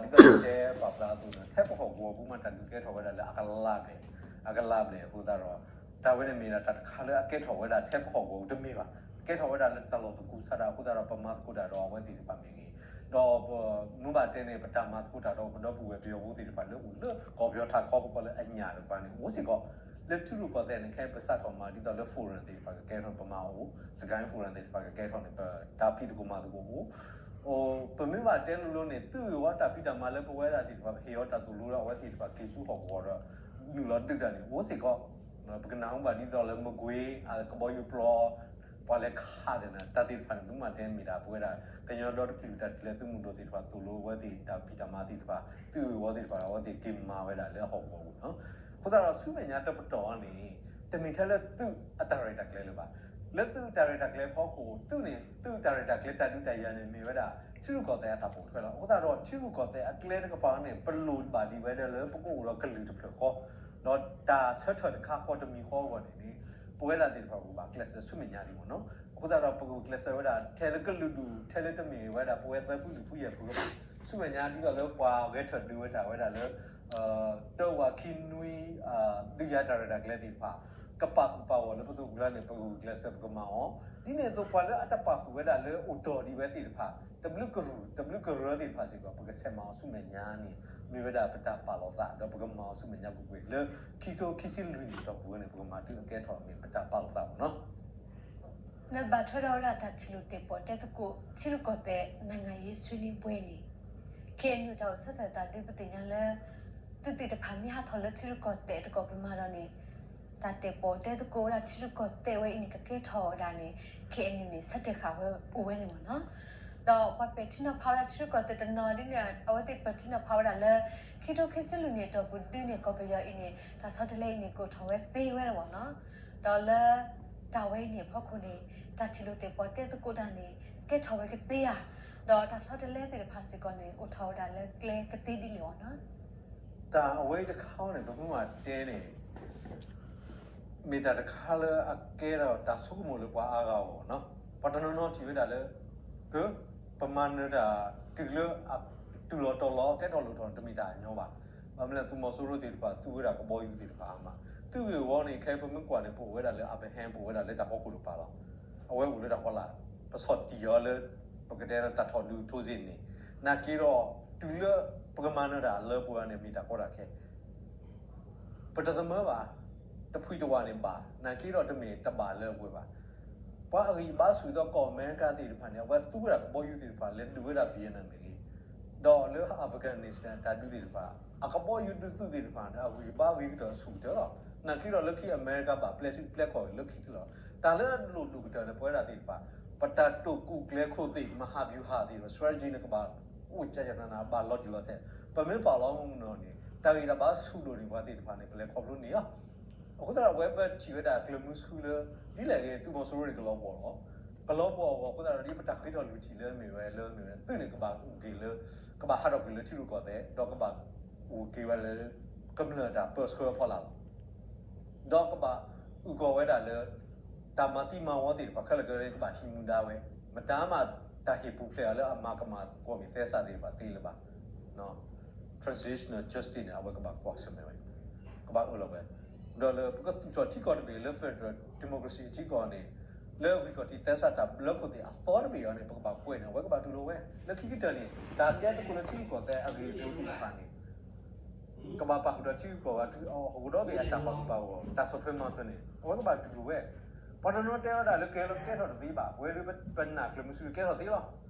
ဒီးဒ်သိးပတဲပာ်ဖျါအသိးန့ၣ် ထဲပဟီၣ်ကဝီၤပူၤမး တၢ်ဒုးကဲထီၣ်ဝဲဒၣ်လၢအကလးဘျဲၣ် အကလးဘျဲၣ်အဃိသတးဒီး တၢ်ဝဲန့ၣ်မ့ၢ်ဒၣ်တၢ်တခါလၢအကဲထီၣ်ဝဲဒၣ်ထဲပဟီၣ်ကဝီၤတမ့ၢ်ဘၣ် ကဲထီၣ်ဝဲဒၣ်လၢတၢ်လီၢ်သကူးစးဒၣ်အဃိသတးဒီး ပမၤသကိးတၢ်ဒီးအဝဲသ့ၣ်တဖၣ်မ့ၢ်ဂ့ၤ ဒီးပမ့ၢ်ဘၣ်တဲန့ၣ် ပတၢ်မၤသကိးတၢ်ဒီးပဒီပုၢ်ဝဲၢ်ပယီၤဖိသ့ၣ်တဖၣ်လၢအိၣ်လၢ ကီၢ်ပယီၤထးခီ ပကိးလၢအညၣ်တကပၤန့ၣ် အိၣ်စ့ၢ်ကီး လၢထံရူၢ်ကီၢ်သဲးန့ၣ် ခဲအံၤပစးထီၣ်မၤဒ်သိးလၢ forum သ့ၣ်တဖၣ်ကကဲထီၣ်န့ၣ် ပမၤအိၣ် စကဲ forum သ့ၣ်တဖၣ်ကကဲထီၣ်န့ၣ် ပတၢ်ဖံးသကိးမၤသကိးအိၣ် ပမ့ၢ်ဘၣ်တဲလိၤလိၤန့ၣ် သုးဂ့ၢ်ဝီတၢ်ဖံးတၢ်မၤလၢပဝဲဒၣ်သ့ၣ်တဖၣ် ပဟ့ၣ်အီၤတၢ်သိၣ်လိဒီးအဝဲသ့ၣ်တဖၣ်က့ၤဆူဟီၣ်ကဝီၤဒီး နုာ်လီၤဒုးတၢ်န့ၣ် အိၣ်စ့ၢ်ကီး ပကနၣ်ဟူဘၣ်ဒ်သိးလၢမကွ့ၤ ကဘီယူၤပျီ ပှၤလဲၤခးသ့ၣ်န့ၣ် တၢ်သ့ၣ်တဖၣ်န့ၣ် မ့ၢ်မၤတဲမ့ၢ်ဒၣ်ပဝဲဒၣ် ကညီဒီတကလုာ်တၢ်ထံၣ်လၢသုးမုၢ်ဒိၣ်သ့ၣ်တဖၣ်သိၣ်လိအဝဲသ့ၣ်တၢ်ဖံးတၢ်မၤသ့ၣ်တဖၣ် သုးဂ့ၢ်ဝီသ့ၣ်တဖၣ် အဝဲသ့ၣ်က့ၤမၤဝဲဒၣ်လၢဟီၣ်ကဝီၤပူၤန့ၣ် အဃိသတးဒီးဆူမဲာ်ညါတပတီၢ်န့ၣ် တမ့ၢ်ထဲလၢသုးအတၢ်ရဲၣ်တၢ်ကျဲၤလၢၤဘၣ် လၢသုးတၢ်ရဲၣ်တၢ်ကျဲၤဖီခိၣ် သုးန့ၣ် သုးတၢ်ရဲၣ်တၢ်ကျဲၤတၢ်ဒုးတၢ်ယၤန့ၣ် မ့ၢ်ဝဲဒၣ် ထံရူၢ်ကီၢ်သဲးအတၢ်ပိာ်ထွဲလီၤ. အဃိသတးဒီး ထံရူၢ်ကီၢ်သဲးအကျဲတကပၤန့ၣ် ပလိၣ်ဘၣ်ဒံးဝဲဒၣ်လၢပကအိၣ်ဒီးကလုာ်တဖျၢၣ်ဃီ ဒီးတၢ်ဆၢထၢၣ်တခါဃီတမံၤဃီအဂီၢ်န့ၣ်န့ၣ် ပဝဲဒၣ်သ့ၣ်တဖၣ်ကဘၣ်ကျဲးစၢးဆူမဲာ်ညါဒံးမ့ၢ်နီၤ. အဃိသတးဒီး ပကကျဲးစၢးဝဲဒၣ် ထဲလၢကလုာ်ဒူၣ် ထဲလၢတမ့ၢ်ဝဲဒၣ် ပဝဲသၢဖုဒူၣ်ဖုယဲၢ်ဖု ဆူမဲာ်ညါဒ်သိးလၢပှၤဂဲၤထၢၣ်ဒုးဝဲတၢ်ဝဲဒၣ်လၢ တၢဝးခံနွံ ဒုးယၤတၢ်ရဲၣ်တၢ်ကျဲၤသ့ၣ်တဖၣ် ကပာ်ဃုာ်ပာ်ဂီၢ်လၢပသိးပူၤလၢန့ၣ် ပဂုာ်ကျဲးစၢးပကမၤအီၤ ဒ်န့ၣ်အသိးပှၤလၢအတပာ်ဃုာ်ဝဲဒၣ်လၢအိၣ်တီၢ်ဒံးဝဲသ့ၣ်တဖၣ် တဘျုးကရူၢ် တဘျုးကရၢသ့ၣ်တဖၣ်စ့ၢ်ကီး ပကဆဲးမၤအီၤဆူမဲာ်ညါန့ၣ် မ့ၢ်ဝဲဒၣ်ပတၢ်ပာ်လီၤသး ဒီးပကမၤအီၤဆူမဲာ်ညါကွ့ၢ်ကွ့ၢ် လၢခံကထိခံဆံလွံၢ်နံၣ်တီၢ်ပူၤဝဲန့ၣ် ပကမၤတုၤအကဲထီၣ်န့ၣ် ပတၢ်ပာ်လီၤသးမ့ၢ်နီၤ. နဘၣ်ထွဲဒီးဝဲဒၣ်တၢ်ထံၣ်လိာ်တဲာ်ပီၣ်တဲသကိး ထံရူၢ်ကီၢ်သဲး နိုင်ငံရေးဆွေးနွေးပွဲန့ၣ် ခ့ၣ်အဲၣ်ယူၣ် တၢ်အိၣ်ဆၢထၢၣ်သးဒုးပသ့ၣ်ညါလၢ သုးသ့ၣ်တဖၣ်မ့ၢ်ဟးထီၣ်လၢထံရူၢ်ကီၢ်သဲးတကီၢ်ပူၤမးဒီးန့ၣ် တၢ်တဲာ်ပီၣ်တဲသကိးဝဲဒၣ်ထံရူၢ်ကီၢ်သဲးဝဲအံၤန့ၣ် ကကဲထီၣ်ဝဲဒၣ်န့ၣ် ခ့ၣ်အဲၣ်ယူၣ်န့ၣ် ဆၢတဲာ်ဃာ်ဝဲအိၣ်ဝဲန့ၣ်မ့ၢ်နီၤ. ဒီးပှၤပဲာ်ထံနီၤဖးဝဲဒၣ်ထံရူၢ်ကီၢ်သဲးတနီၤဒ်န့ၣ် အဝဲသ့ၣ်ပဲာ်ထံနီၤဖးဝဲဒၣ်လၢ ခံကထိခံဆံလွံၢ်နံၣ်အတီၢ်ပူၤဒုန့ၣ် ကီၢ်ပယီၤအံၤန့ၣ် တၢ်ဆီတလဲအံၤန့ၣ် ကအိၣ်ထီၣ်ဝဲသ့ဝဲလီၤမ့ၢ်နီၤ. ဒီးလၢ တၢ်ဝဲအံၤန့ၣ်အဖီခိၣ်န့ၣ် တၢ်ထံၣ်လိာ်တဲာ်ပီၣ်တဲသကိးတၢ်န့ၣ် ကဲထီၣ်ဝဲကသ့ဧါ, ဒီးတၢ်ဆီတလဲသ့ၣ်တဖၣ်စ့ၢ်ကီးန့ၣ် အိၣ်ထီၣ်ဝဲဒၣ်လၢကျဲကသ့ဒ်လဲၣ်မ့ၢ်နီၤ. တၢ်အဝဲအံၤတခါန့ၣ် ပမ့ၢ်တဲန့ၣ် မ့ၢ်တၢ်တခါလၢအကဲထီၣ်တၢ်ဆိကမိၣ်လၢပှၤအါဂၤအဂီၢ်နီၤ. ပှၤတနီၤနီၤထံၣ်ဝဲဒၣ်လၢ ပမၤနၢၤတၢ်တုၤလၢ တုၤလီၤတီၤလီၤ ကဲထီၣ်လိၣ်ထီၣ်န့ၣ် တမ့ၢ်တၢ်ညီဘၣ်. ဘၣ်မနုၤလဲၣ် သုးမီၤစိရိၤသ့ၣ်တဖၣ် သူဝဲဒၣ်ကဘီယူၤသ့ၣ်တဖၣ်မး. သုးဂ့ၢ်ဝီန့ၣ် ခဲအံၤပမ့ၢ်ကွၢ်န့ၣ် ပအိၣ်ဝဲဒၣ်လၢ upper hand ပအိၣ်ဝဲဒၣ်လၢတၢ်ဖီခိၣ်တကပၤလီၤ. အဝဲအိၣ်လၢတၢ်ဖီလာ်, ပဆီၣ်တံၢ်အီၤလၢ ပကတဲလၢတၢ်ထီၣ်ဒုးထိစ့ၣ်န့ၣ်, နာ်က့ဒီး တုၤလၢပကမၤနၢၤတၢ်လၢပှၤန့ၣ် မ့ၢ်တၢ်ကီတၢ်ခဲ ပတသမၢဘၣ်, တဖှံတဝးန့ၣ်ဘၣ်, နာ်က့ဒီးတမ့ၢ်တဘၣ်လၢအပှဲၤဘၣ်. ပှၤအဂံၢ်အဘါဆူၣ်အသိး ကီၢ်အမဲရကၤသ့ၣ်တဖၣ်န့ၣ် အဝဲသူဝဲဒၣ်ကဘီယူၤသ့ၣ်တဖၣ် လဲၤဒုးဝဲဒၣ် Vietnam မ့ၢ်ဂ့ၤ, ဒီးလၢ Afghanistan တၢ်ဒုးသ့ၣ်တဖၣ် အကဘီယူၤဒုးသုးသ့ၣ်တဖၣ်န့ၣ် အဂံၢ်အဘါဂ့ၤကတၢၢ်ဆူၣ်ကတၢၢ်လီၤ. နာ်က့ဒီးလၢခံအမဲရကၤဘၣ်ပျဲစုပျဲခီၣ်လၢခံကလီၤ. တၢ်လၢအလိၣ်ဒိၣ်ကတၢၢ်လၢပဝဲဒၣ်သ့ၣ်တဖၣ် ပတၢ်တိာ်ကူၣ်ကျဲခိၣ်သ့ၣ် မဟာဗျူဟာ သ့ၣ်ဒီး strategy န့ၣ် ကဘၣ်အိၣ်ကၢကၢနးနး ဘၣ်လီၤတံၢ်လီၤဆဲး. ပမ့ၢ်ပာ်လီၤမုၢ်နီၢ်န့ၣ် တၢ်ဂံၢ်တၢ်ဘါဆူၣ်ဒိၣ်န့ၣ် ပှၤသ့ၣ်တဖၣ်န့ၣ် ပလဲၤခီဖျိန့ၢ်လီၤ. အဃိသတးဒီး အဝဲပထံၣ်ဝဲဒၣ်ကျၢၤမုဆူလၢ ဒ်လဲၣ်ဂ့ၤ သုးမီၤစိရိၤန့ၣ် ကလီၤပှီၢ်လီၤ. ကလီၤပှီၢ်အဂီၢ်အဃိသတးဒီး ဒ်ပတၢ်ဃ့ထီၣ်လွံၢ်ထံၣ်လၢမ့ၢ်ဝဲလၢမ့ၢ်ဝဲ သုးန့ၣ်ကဘၣ်အိၣ်က့ၤလၢ ကဘၣ်ဟးထီၣ်ကွံာ်လၢထံရူၢ်ကီၢ်သဲး ဒီးကဘၣ်အိၣ်က့ၤဝဲလၢ ကမျၢၢ်တၢ်ပၢဆှၢအဖီလာ်လီၤ. ဒီးကဘၣ်အုၣ်ကီၤဝဲဒၣ်လၢ တၢ်မၤသံမၤဝီသ့ၣ်တဖၣ်ခဲလၢာ်ကရၢကဘၣ်ဟံးမူဒါဝဲ, မတၤမးတၢ်ဟ့ၣ်ပူၤဖျဲးအီၤလၢအမၤကမၣ်ကွီၢ်မ့ၢ်သဲစးသ့ၣ်တဖၣ်သ့လၢၤဘၣ်. transitional justice န့ၣ် အဝဲကဘၣ်ကွၢ်ဆၢၣ်မဲာ်ဝဲ, ကဘၣ်အၢၣ်လီၤဝဲ, ဒီးလၢပကသူၣ်ထီၣ်ထံကီၢ်တဘ့ၣ်လၢ federal democracy အထံကီၢ်န့ၣ် လၢဂံၢ်ခီၣ်ထံးသဲစးတၢ်ဘျၢခိၣ်သ့ၣ်အသီတဘ့ၣ်အံၤန့ၣ် ပကဘၣ်ကွဲးန့ၣ် အဝဲကဘၣ်တူၢ်လိာ်ဝဲ, လၢခံကတၢၢ်န့ၣ် တၢ်တဲသကိးလၢထံဂုၤကီၢ်သဲးအဂ့ၢ်အကျိၤသ့ၣ်တဖၣ်န့ၣ် ကဘၣ်ပာ်ဃုာ်ဒီးထံဂုၤကီၢ်ဂၤ ဟီၣ်ခိၣ်ဒီဘ့ၣ်အတၢ်ပာ်ဃုာ်ပာ်ဂီၢ် တၢ်ဆီၣ်ထွဲမၤစၢၤန့ၣ် အဝဲကဘၣ်တူၢ်လိာ်ဝဲ. ပှၤတနီၤတဲဝဲဒၣ်လၢကဲထီၣ်တသ့ဘၣ်, ပဝဲဒၣ်ပနာ်ကျၢၤမုဆူကဲထီၣ်သ့လီၤ.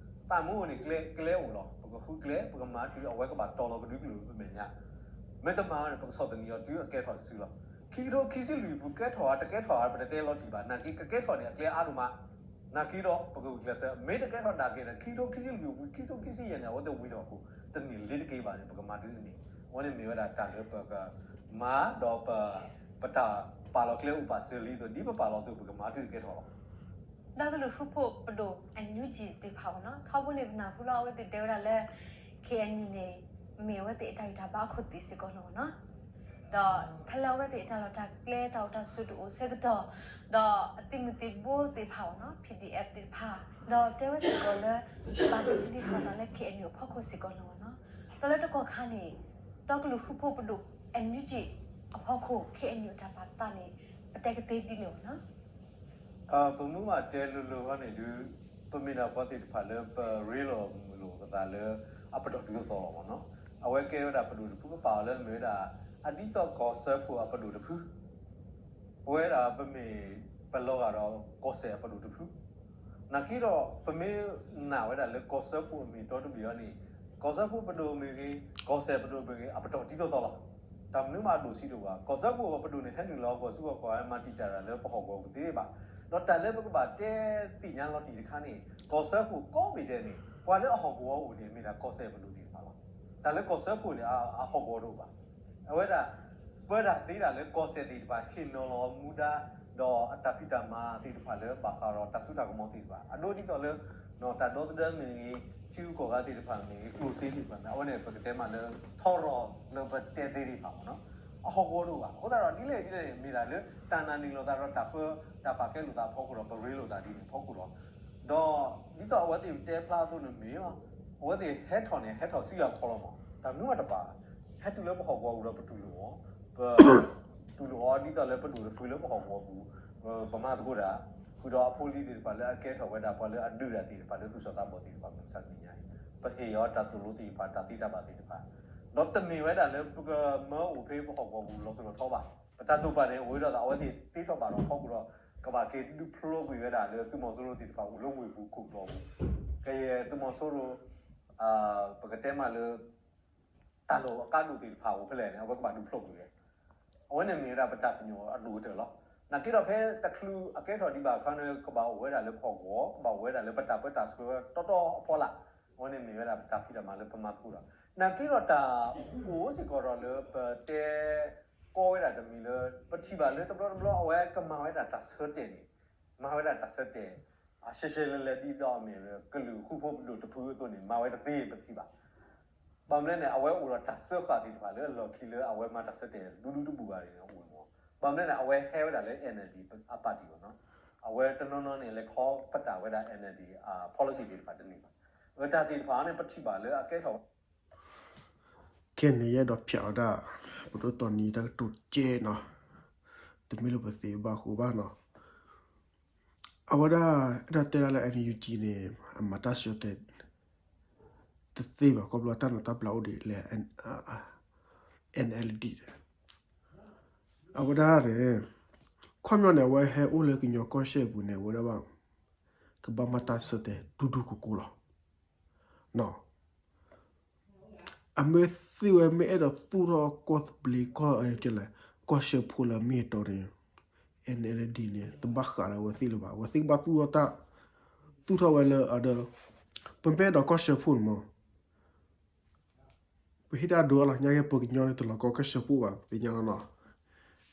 သးမူအိၣ်န့ၣ် ကျဲအိၣ်လီၤ. ပကဃုကျဲ ပကမၤတုၤအဝဲကဘၣ်တီၤလီၤကဒုကလုာ်ပမဲာ်ညါ, မ့ၢ်တမၤန့ၣ် ပကဆီၣ်သနံးအီၤတုၤအကဲထီၣ်တစုလီၤ. ခံကထိခံဆံလွံၢ်ပူၤကဲထီၣ်ဧါ တကဲထီၣ်ဧါ ပတတဲလီၤတံၢ်ဘၣ်, နာ်က့ကကဲထီၣ်န့ၣ် အကျဲအါဒိၣ်မး နာ်က့ဒီး ပကဂုာ်ကျဲးစၢး မ့ၢ်တကဲထီၣ်နာ်က့ဒီး ခံကထိခံဆံလွံၢ်ဝံၤ ခံကထိခံဆံယဲၢ်န့ၣ် အဝဲသ့ၣ်ဝံၤထီၣ်အဃိ တန့ၢ်လ့တက့ဘၣ်န့ၣ် ပကမၤဒ်န့ၣ် အဝဲန့ၣ်မ့ၢ်ဝဲဒၣ်တၢ်လၢပကမၤ ဒီးပ ပတၢ်ပာ်လီၤကျဲအိၣ်ပာ်စၢၤလံအသိး ဒ်ပပာ်လီၤအသိး ပကမၤတုၤကဲထီၣ်လီၤ. ဒီးကလုာ်ဃူဖိးပဒိၣ် NUG သ့ၣ်တဖၣ်အဂီၢ်နီၤ ထီဘိန့ၣ် ပနၢ်ဟူလီၤအဝဲသ့ၣ်တဲဝဲဒၣ်လၢ KNU န့ၣ် မ့ၢ်အဝဲသ့ၣ်အတၢ်ဂံၢ်တၢ်ဘါအခိၣ်သ့ၣ်စ့ၢ်ကီးလီၤအဂီၢ်နီၤ ဒီးဖဲလၢအဝဲသ့ၣ်အတၢ်လီၢ်တၢ်ကျဲ တၢ်အိၣ်တၢ်ဆိးတအိၣ်ဆၢကတီၢ် ဒီးအသုးမုၢ်သံၣ်ဘိသ့ၣ်တဖၣ်အဂီၢ်နီၤ PDF သ့ၣ်တဖၣ် ဒီးတဲဝဲစ့ၢ်ကီးလၢ ဘၣ်ဒိးသန့ၤထီၣ်သးလၢ KNU အဖီခိၣ်စ့ၢ်ကီးလီၤအဂီၢ်နီၤ ဒီးလၢတကီၢ်ခါန့ၣ် ဒီကလုာ်ဃူဖိးပဒိၣ် NUG အဖီခိၣ် KNU အတၢ်ပာ်သးန့ၣ် ပတဲကသ့ဒ်လဲၣ်အဂီၢ်နီၤ ပမ့ၢ်ဘၣ်တဲလိၤလိၤအဂီၢ်န့ၣ်ဒုး ပမ့ၢ်ဒၣ်ပှၤသ့ၣ်တဖၣ်လၢပရ့လိာ်မုာ်လိာ်ပသးလၢ အပတီၢ်တုၤအသီလီၤမ့ၢ်နီၤ အဝဲကဲဝဲဒၣ်ပဒိၣ်တဖု ပပာ်အီၤလၢမ့ၢ်ဝဲဒၣ် အဒ်သိးကီၢ်စၢဖှိၣ်အပဒိၣ်တဖု ပဝဲဒၣ်ပမ့ၢ်ပလီၤဂာ်ဒီး ကီၢ်စဲၣ်အပဒိၣ်တဖု နာ်က့ဒီး ပမ့ၢ်နာ်ဝဲဒၣ်လၢကီၢ်စၢဖှိၣ်အမ့ၢ်အတီတဘ့ၣ်အံၤန့ၣ် ကီၢ်စၢဖှိၣ်ပဒိၣ်မ့ၢ်ဂ့ၤ ကီၢ်စဲၣ်ပဒိၣ်မ့ၢ်ဂ့ၤ အပတီၢ်တုၤအသီလီၤ. တၢ်မနုၤမးအဒိၣ်ဆံးတအိၣ်ဘၣ်. ကီၢ်စၢဖှိၣ်ပဒိၣ်န့ၣ် ဟဲနုာ်လီၤဟီၣ်ကဝီၤဆူဟီၣ်ကဝီၤ ဟဲမၤတံာ်တာ်တၢ်လၢပဟီၣ်ကဝီၤပူၤသ့ဘၣ်. ဒီးတၢ်လၢပကဘၣ်တဲသ့ၣ်ညါလီၤတံၢ်တခါန့ၣ် ကီၢ်စၢဖှိၣ်ကိးဘ့ၣ်ဒဲးန့ၣ် ပှၤလၢအဟီၣ်ကဝီၤအိၣ်န့ၣ် မ့ၢ်ဒၣ်ကီၢ်စဲၣ်ပဒိၣ်သ့ၣ်တဖၣ်လီၤ. တၢ်လၢကီၢ်စၢဖှိၣ်န့ၣ် အဟီၣ်ကဝီၤတအိၣ်ဘၣ်. အဝဲဒၣ် ပၢဒၣ်သ့ဒၣ်လၢကီၢ်စဲၣ်သ့ၣ်တဖၣ် ဟ့ၣ်နီၤလီၤမူဒါ ဒီးအတၢ်ဖံးတၢ်မၤသ့ၣ်တဖၣ်လၢဘၣ်ဃးဒီးတၢ်စိတၢ်ကမီၤသ့ၣ်တဖၣ် အဒိဒ်သိးလၢ တၢ်ဒီသဒၢမ့ၢ်ဂ့ၤ ထံဂုၤကီၢ်ဂၤသ့ၣ်တဖၣ်မ့ၢ်ဂ့ၤ ကျိၣ်စ့သ့ၣ်တဖၣ်မ့ၢ် အဝဲန့ၣ် ပကတဲမးလၢ ထီရီၤလၢပတဲသ့သ့ၣ်တဖၣ်မ့ၢ်နီၤ အဟီၣ်ကဝီၤတအိၣ်ဘၣ်. အဃိသတးဒီး ဒ်လဲၣ်ဒ်လဲၣ်န့ၣ် မ့ၢ်ဒၣ်လၢ တၢ်နာ်န့ၢ်လိာ်သးဒီးတၢ်ပၢ တၢ်ပာ်ကဲလိာ်သးအဖီခိၣ်ဒီး ပရ့လိာ်သးဒ်န့ၣ်အဖီခိၣ်လီၤ. ဒီးဒ်သိးအဝဲသ့ၣ်တဲဖျါအသိးန့ၣ်မ့ၢ် အဝဲသ့ၣ်ဟဲထီၣ်န့ၣ် ဟဲထီၣ်ဆူယၤခီလီၤမး တၢ်မနုၤမးတပာ်ဘၣ်. ဟဲတုၤလၢပဟီၣ်ကဝီၤပူၤဒီးပတူၢ်လိာ်အီၤ ပတူၢ်လိာ်အီၤဒ်သိးလၢပဒိၣ်တဖုလၢပဟီၣ်ကဝီၤပူၤ ပမၤသကိးတၢ် ဃုာ်ဒီးအဖိအလံၤသ့ၣ်တဖၣ်လၢအကဲထီၣ်ဝဲဒၣ်ပှၤလၢအဒုးတၢ်သ့ၣ်တဖၣ်လၢသူၣ်စၢ်သးဘီၣ်သ့ၣ်တဖၣ် မုၢ်ဆါတနံၤညါအံၤ ပဟ့ၣ်အီၤတၢ်သိၣ်လိသ့ၣ်တဖၣ် တၢ်သ့တၢ်ဘၣ်သ့ၣ်တဖၣ် ဒီးတမ့ၢ်ဝဲဒၣ်လၢပကမၢအိၣ်ဖဲပဟီၣ်ကဝီၤပူၤလီၤစိၤလီၤထီဘၣ်. ပတၢ်တိာ်ပာ်န့ၣ် အိၣ်ဝဲဒၣ်ဒီး အဝဲသ့ၣ်သ့ထီၣ်ဘၣ်ဒီးဖီခိၣ်ဒီး ကဘၣ်က့ၤဒုးဖျိကွံာ်ဝဲဒၣ်လၢသုးမီၤစိရိၤသ့ၣ်တဖၣ်အိၣ်လၢဝ့ၢ်ပူၤခိၣ်တီပူၤ ကယဲၢ်သုးမီၤစိရိၤ ပကတဲမးလၢ တၢ်လီၢ်အကါဒိၣ်သ့ၣ်တဖၣ်အိၣ်ဖဲလဲၣ်န့ၣ် အဝဲကဘၣ်ဒုးဖျိကွံာ်ဝဲ အဝဲန့ၣ်မ့ၢ်ဝဲဒၣ်ပတၢ်ပညိၣ်အဒိၣ်ကတၢၢ်လီၤ. နာ်က့ဒီးဖဲတချုးအကဲထီၣ်ဒံးဘၣ်အခါန့ၣ် ကဘၣ်အိၣ်ဝဲဒၣ်လၢပဟီၣ်ကဝီၤ ကဘၣ်အိၣ်ဝဲဒၣ်လၢပတၢ်ပၢတၢ်ဆှၢတီတီအဖီလာ် အဝဲန့ၣ်မ့ၢ်ဝဲဒၣ်ပတၢ်ဖံးတၢ်မၤလၢပမၤသကိးဒီး နာ်က့ဒီးတၢ်အိၣ်စ့ၢ်ကီးဒီးလၢပတဲ ကီဝဲဒၣ်တမံၤလၢ ပထံၣ်ဘၣ်လၢတဘျီတဘျီအဝဲကမၤဝဲဒၣ်တၢ်ဆၢတဲာ်န့ၣ် မၤဝဲဒၣ်တၢ်ဆၢတဲာ် အရှဲရှဲလဲၣ်လဲၣ်ဒ်သိးအမ့ၢ်ကလုာ်ဃူဖိးပဒိၣ်တဖုအသိးန့ၣ် မၤဝဲတသ့ပထံၣ်ဘၣ်. ဘၣ်မနုၤလဲၣ်န့ၣ် အဝဲအိၣ်ဒီးတၢ်စၢဃာ်သ့ၣ်တဖၣ်လၢအလီၢ်ခံလၢအဝဲမၤတၢ်ဆၢတဲာ်ဒူဒူတဘူၣ်ဘၣ်န့ၣ်အိၣ်မး. ဘၣ်မနုၤလဲၣ်န့ၣ် အဝဲဟဲဝဲဒၣ်လၢ NLD အပၣ်တံၣ်အဂီၢ်နီၤ. အဝဲတနီၤနီၤန့ၣ် လဲၤခီပတာ်ဝဲဒၣ် NLD policy သ့ၣ်တဖၣ်တန့ၢ်ဘၣ်. အတၢ်သ့ၣ်တဖၣ်န့ၣ် ပထံၣ်ဘၣ်လၢအကဲထီၣ် ခဲန့ၣ်ယအဲၣ်ဒိးဖျါဝဲဒၣ် ပဒိၣ်တီနံၤတၢ်ကတိၤကဲနီၤ, တမ့ၢ်လၢပသ့ဘၣ်ဃိဘၣ်နီၤ, အဝဲဒၣ် အဲၣ်ဒိးတဲဒၣ်လၢ NUG န့ၣ် အမၤတၢ်ဆၢတဲာ် တသ့ဘၣ် ခီဖျိတၢ်နးတၢ်ဖျါအိၣ်ဒံးလၢ NLD အဝဲဒၣ်န့ၣ် ခီပညီန့ၣ် အဝဲဟဲအိၣ်လၢကညီကီၢ်စဲၣ်ပူၤန့ၣ် အဝဲဒၣ်ဘၣ် ကဘၣ်မၤတၢ်ဆၢတဲာ်ဒူဒူကိးကိးလီၤ. အမ့ၢ်သ့ဝဲမ့ၢ်အဲၣ်ဒိးသူၣ်ထီၣ်ကီၢ်သဘျ့ကီၢ် ကီၢ်စၢဖှိၣ်လၢမ့ၢ်အတီန့ၣ် NLD န့ၣ် တဘၣ်ဃးလၢအဝဲသ့ၣ်လၢၤဘၣ်. အဝဲသ့ၣ်ကဘၣ်သူၣ်ထီၣ်တၢ် သူၣ်ထီၣ်ဝဲလၢအဒီး ပမ့ၢ်အဲၣ်ဒိးကီၢ်စၢဖှိၣ်န့ၣ်မး ပဟ့ၣ်တၢ်ဒိအလီၤညါက့ ပှၤကညီန့ၣ် တလီၤကီကီၢ်စၢဖှိၣ်ဘၣ် သ့ၣ်ညါလီၤနီၤ.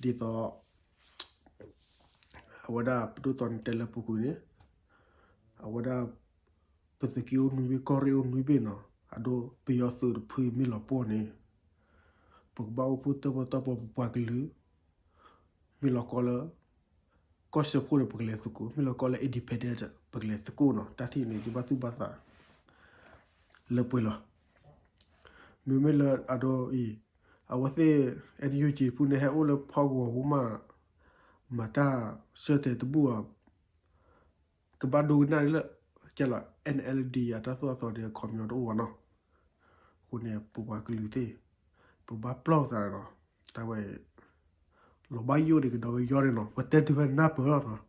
ဒ်သိး အဝဲဒၣ်ပဒိၣ်တီနံၤတဲလၢပူၤကွံာ်န့ၣ် အဝဲဒၣ် ပသုးက့အိၣ်နွံဘ့ၣ် ကီၢ်ရ့ၣ်အိၣ်နွံဘ့ၣ်နီၤ, အဒိပယီၤသုးတဖုမ့ၢ်လီၤပှီၢ်န့ၣ် ပကဘၣ်အိၣ်ဖှိၣ်တၢၣ်ပီၣ်တၢၣ်ပီ ပပှၤကလုာ် မ့ၢ်လီၤကီလၢ ကီၢ်စၢဖှိၣ်န့ၣ် ပကလဲၤသကိး, မ့ၢ်လီၤကီလၢ independent ပကလဲၤသကိးနီၤ. တၢ်ထံၣ်န့ၣ် ယဘၣ်သူၣ်ဘၣ်သး လၢပှဲၤလီၤ. မ့မ့ၢ်လၢအဒိအံၤ အဝဲသ့ၣ် NUG ဖုန့ၣ် ဟဲအိၣ်လၢဖီကဝီၤပူၤမး မၤတၢ်ဆၢတဲာ်တဘူၣ်ဘၣ် ကဘၣ်ဒိကနၣ်လၢ ကဲလီၤ NLD အတၢ်သိၣ်တၢ်သီန့ၣ် ခီပညီတအိၣ်ဘၣ်နီၤ. အဃိန့ၣ် ပပှၤကလုာ်သ့ၣ် ပဘၣ်ပျီၢ်ပသးနီၤ. တၢ်ဝဲ လီၤဘၣ်ယိၣ်ဒံးကဒီးကယီန့ၣ်နီၤ, ပတဲတုၤဖဲနၢ်ပၢၢ်လီၤနီၤ,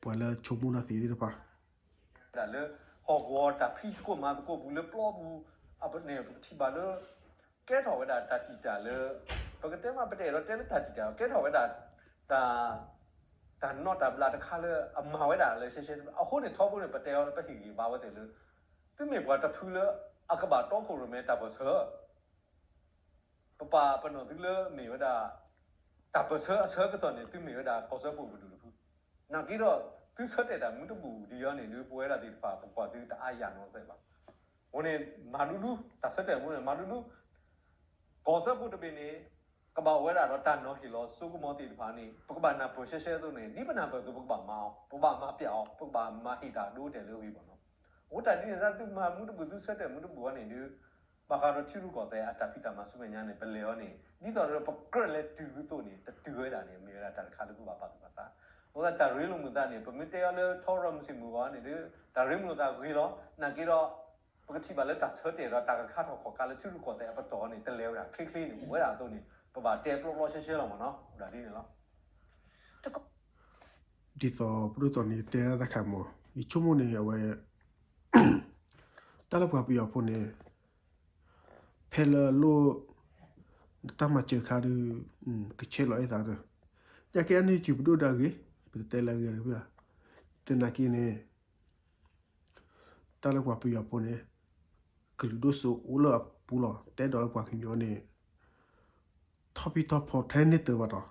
ပှၤလၢဆိကမိၣ်တၢ်သ့ၣ်တဖၣ် လၢဟီၣ်ကဝီၤတၢ်ဖံးသကိးမၤသကိးပူၤလၢပျီပူၤ အန့ၣ် ပကထံၣ်ဘၣ်လၢ ကဲထီၣ်ဝဲဒၣ်တၢ်တံာ်တာ်လၢ ပကတဲမး ပတအဲၣ်ဒိးတဲလၢတၢ်တံာ်တာ် ကဲထီၣ်ဝဲဒၣ် တၢ် တၢ်နီၣ်တၢ်ဘျးတခါလၢအမၤဝဲဒၣ်လၢရှဲရှဲ, အဃိန့ၣ်ထီဘိန့ၣ် ပတဲအီၤလၢပဟ့ၣ်ဂံၢ်ဘါဝဲသ့ၣ်လၢ သုမ့ၢ်ပှၤတဖုလၢအကဘၣ်တီခိၣ်ရိၣ်မဲတၢ်ပၢၢ်ဆၢ ပပာ်ပနီၣ်သုလၢမ့ၢ်ဝဲဒၣ် တၢ်ပၢၢ်ဆၢအဆၢကတီၢ်န့ၣ် သုမ့ၢ်ဝဲဒၣ်ကီၢ်စၢဖှိၣ်ပဒိၣ်တဖု, နာ်က့ဒီး သုဆၢတဲာ်တၢ်မူတဘူၣ်ဒ်အံၤန့ၣ်ဒီး ပဝဲဒၣ်သ့ၣ်တဖၣ် ပကွၢ်သုတအါယၢ်နီတစဲးဘၣ်. အဃိန့ၣ် မၤဒူဒူ တၢ်ဆၢတဲာ်မူန့ၣ် မၤဒူဒူ ကီၢ်စၢဖှိၣ်တဘ့ၣ်န့ၣ် ကဘၣ်အိၣ်ဝဲဒၣ်ဒီးတၢ်နီၤဟ့ၣ်လီၤစိကမီၤသ့ၣ်တဖၣ်န့ၣ် ပကဘၣ်နၢ်ပၢၢ်ရှဲရှဲအသိးန့ၣ် ဒ်ပနၢ်ပၢၢ်အသိး ပကဘၣ်မၤအီၤ, ပကဘၣ်မၤပျးအီၤ, ပကဘၣ်မၤဟ့ၣ်တၢ်ဒိတဲာ်လၢအဂ့ၢ်ဘၣ်နီၤ. အဃိတၢ်ဒ်န့ၣ် သုမၤမူတဘူၣ် သုဆၢတဲာ်မူတဘူၣ်အီၤန့ၣ်ဒီး ဘၣ်ဃးဒီးထံရူၢ်ကီၢ်သဲးအတၢ်ဖံးတၢ်မၤဆူမဲာ်ညါန့ၣ် ပလဲၤအီၤန့ၣ် ဒ်သိးဒီးပကြၢးလဲၤတုၤအသိးန့ၣ် တတုၤဝဲဒၣ်န့ၣ် မ့ၢ်ဝဲဒၣ်တၢ်တခါလၢပဘၣ်ပာ်သူၣ်ပာ်သး. အဃိသတးတၢ်ရ့လိာ်မုာ်သးန့ၣ် ပမ့ၢ်တဲအီၤလၢထီရီၣ်မုၢ်ဆ့ၣ်မုၢ်ဂီၤန့ၣ်ဒီး တၢ်ရ့လိာ်သးဂ့ၤလီၤ. နာ်က့ဒီး ပကထံၣ်ဘၣ်လၢတၢ်ဆၢတဲာ်ဒီးတၢ်ကခါထီၣ်ခီၣ်ခါလၢထံရူၢ်ကီၢ်သဲးအပတီၢ်န့ၣ် တလဲၤဝဲဒၣ်ချ့ချ့န့ၣ် အိၣ်ဝဲဒၣ်အသိးန့ၣ် ပဘၣ်တဲပျီပျီရှဲရှဲလီၤမ့ၢ်နီၤ, အိၣ်ဒၣ်ဒ်န့ၣ်လီၤ. ဒ်သိးပဒိၣ်သိးန့ၣ်တဲတၢ်တခါမ့ၢ် ယဆိကမိၣ်န့ၣ် အဝဲ တၢ်လၢပှၤပယီၤဖိန့ၣ် ဖဲလၢအလိၣ် တၢ်မၤစၢၤခါဒီး ကဆဲးလီၤအဲၣ်သးဒီး ညါက့အန့ၣ် စူၤပဒိၣ်ဒၣ်ဂ့ၤ ပတတဲလၢအဂ့ၤတဂ့ၤဘၣ်. သနာ်က့န့ၣ် တၢ်လၢပှၤပယီၤဖိန့ၣ် ကလုာ်ဒိၣ်စိအိၣ်လၢအပူၤလီၤ. တအဲၣ်ဒိးလၢပှၤကညီန့ၣ် ထီၣ်ဖံးထီၣ်ဖီထဲန့ၣ်တၢၤဘၣ်ဒီး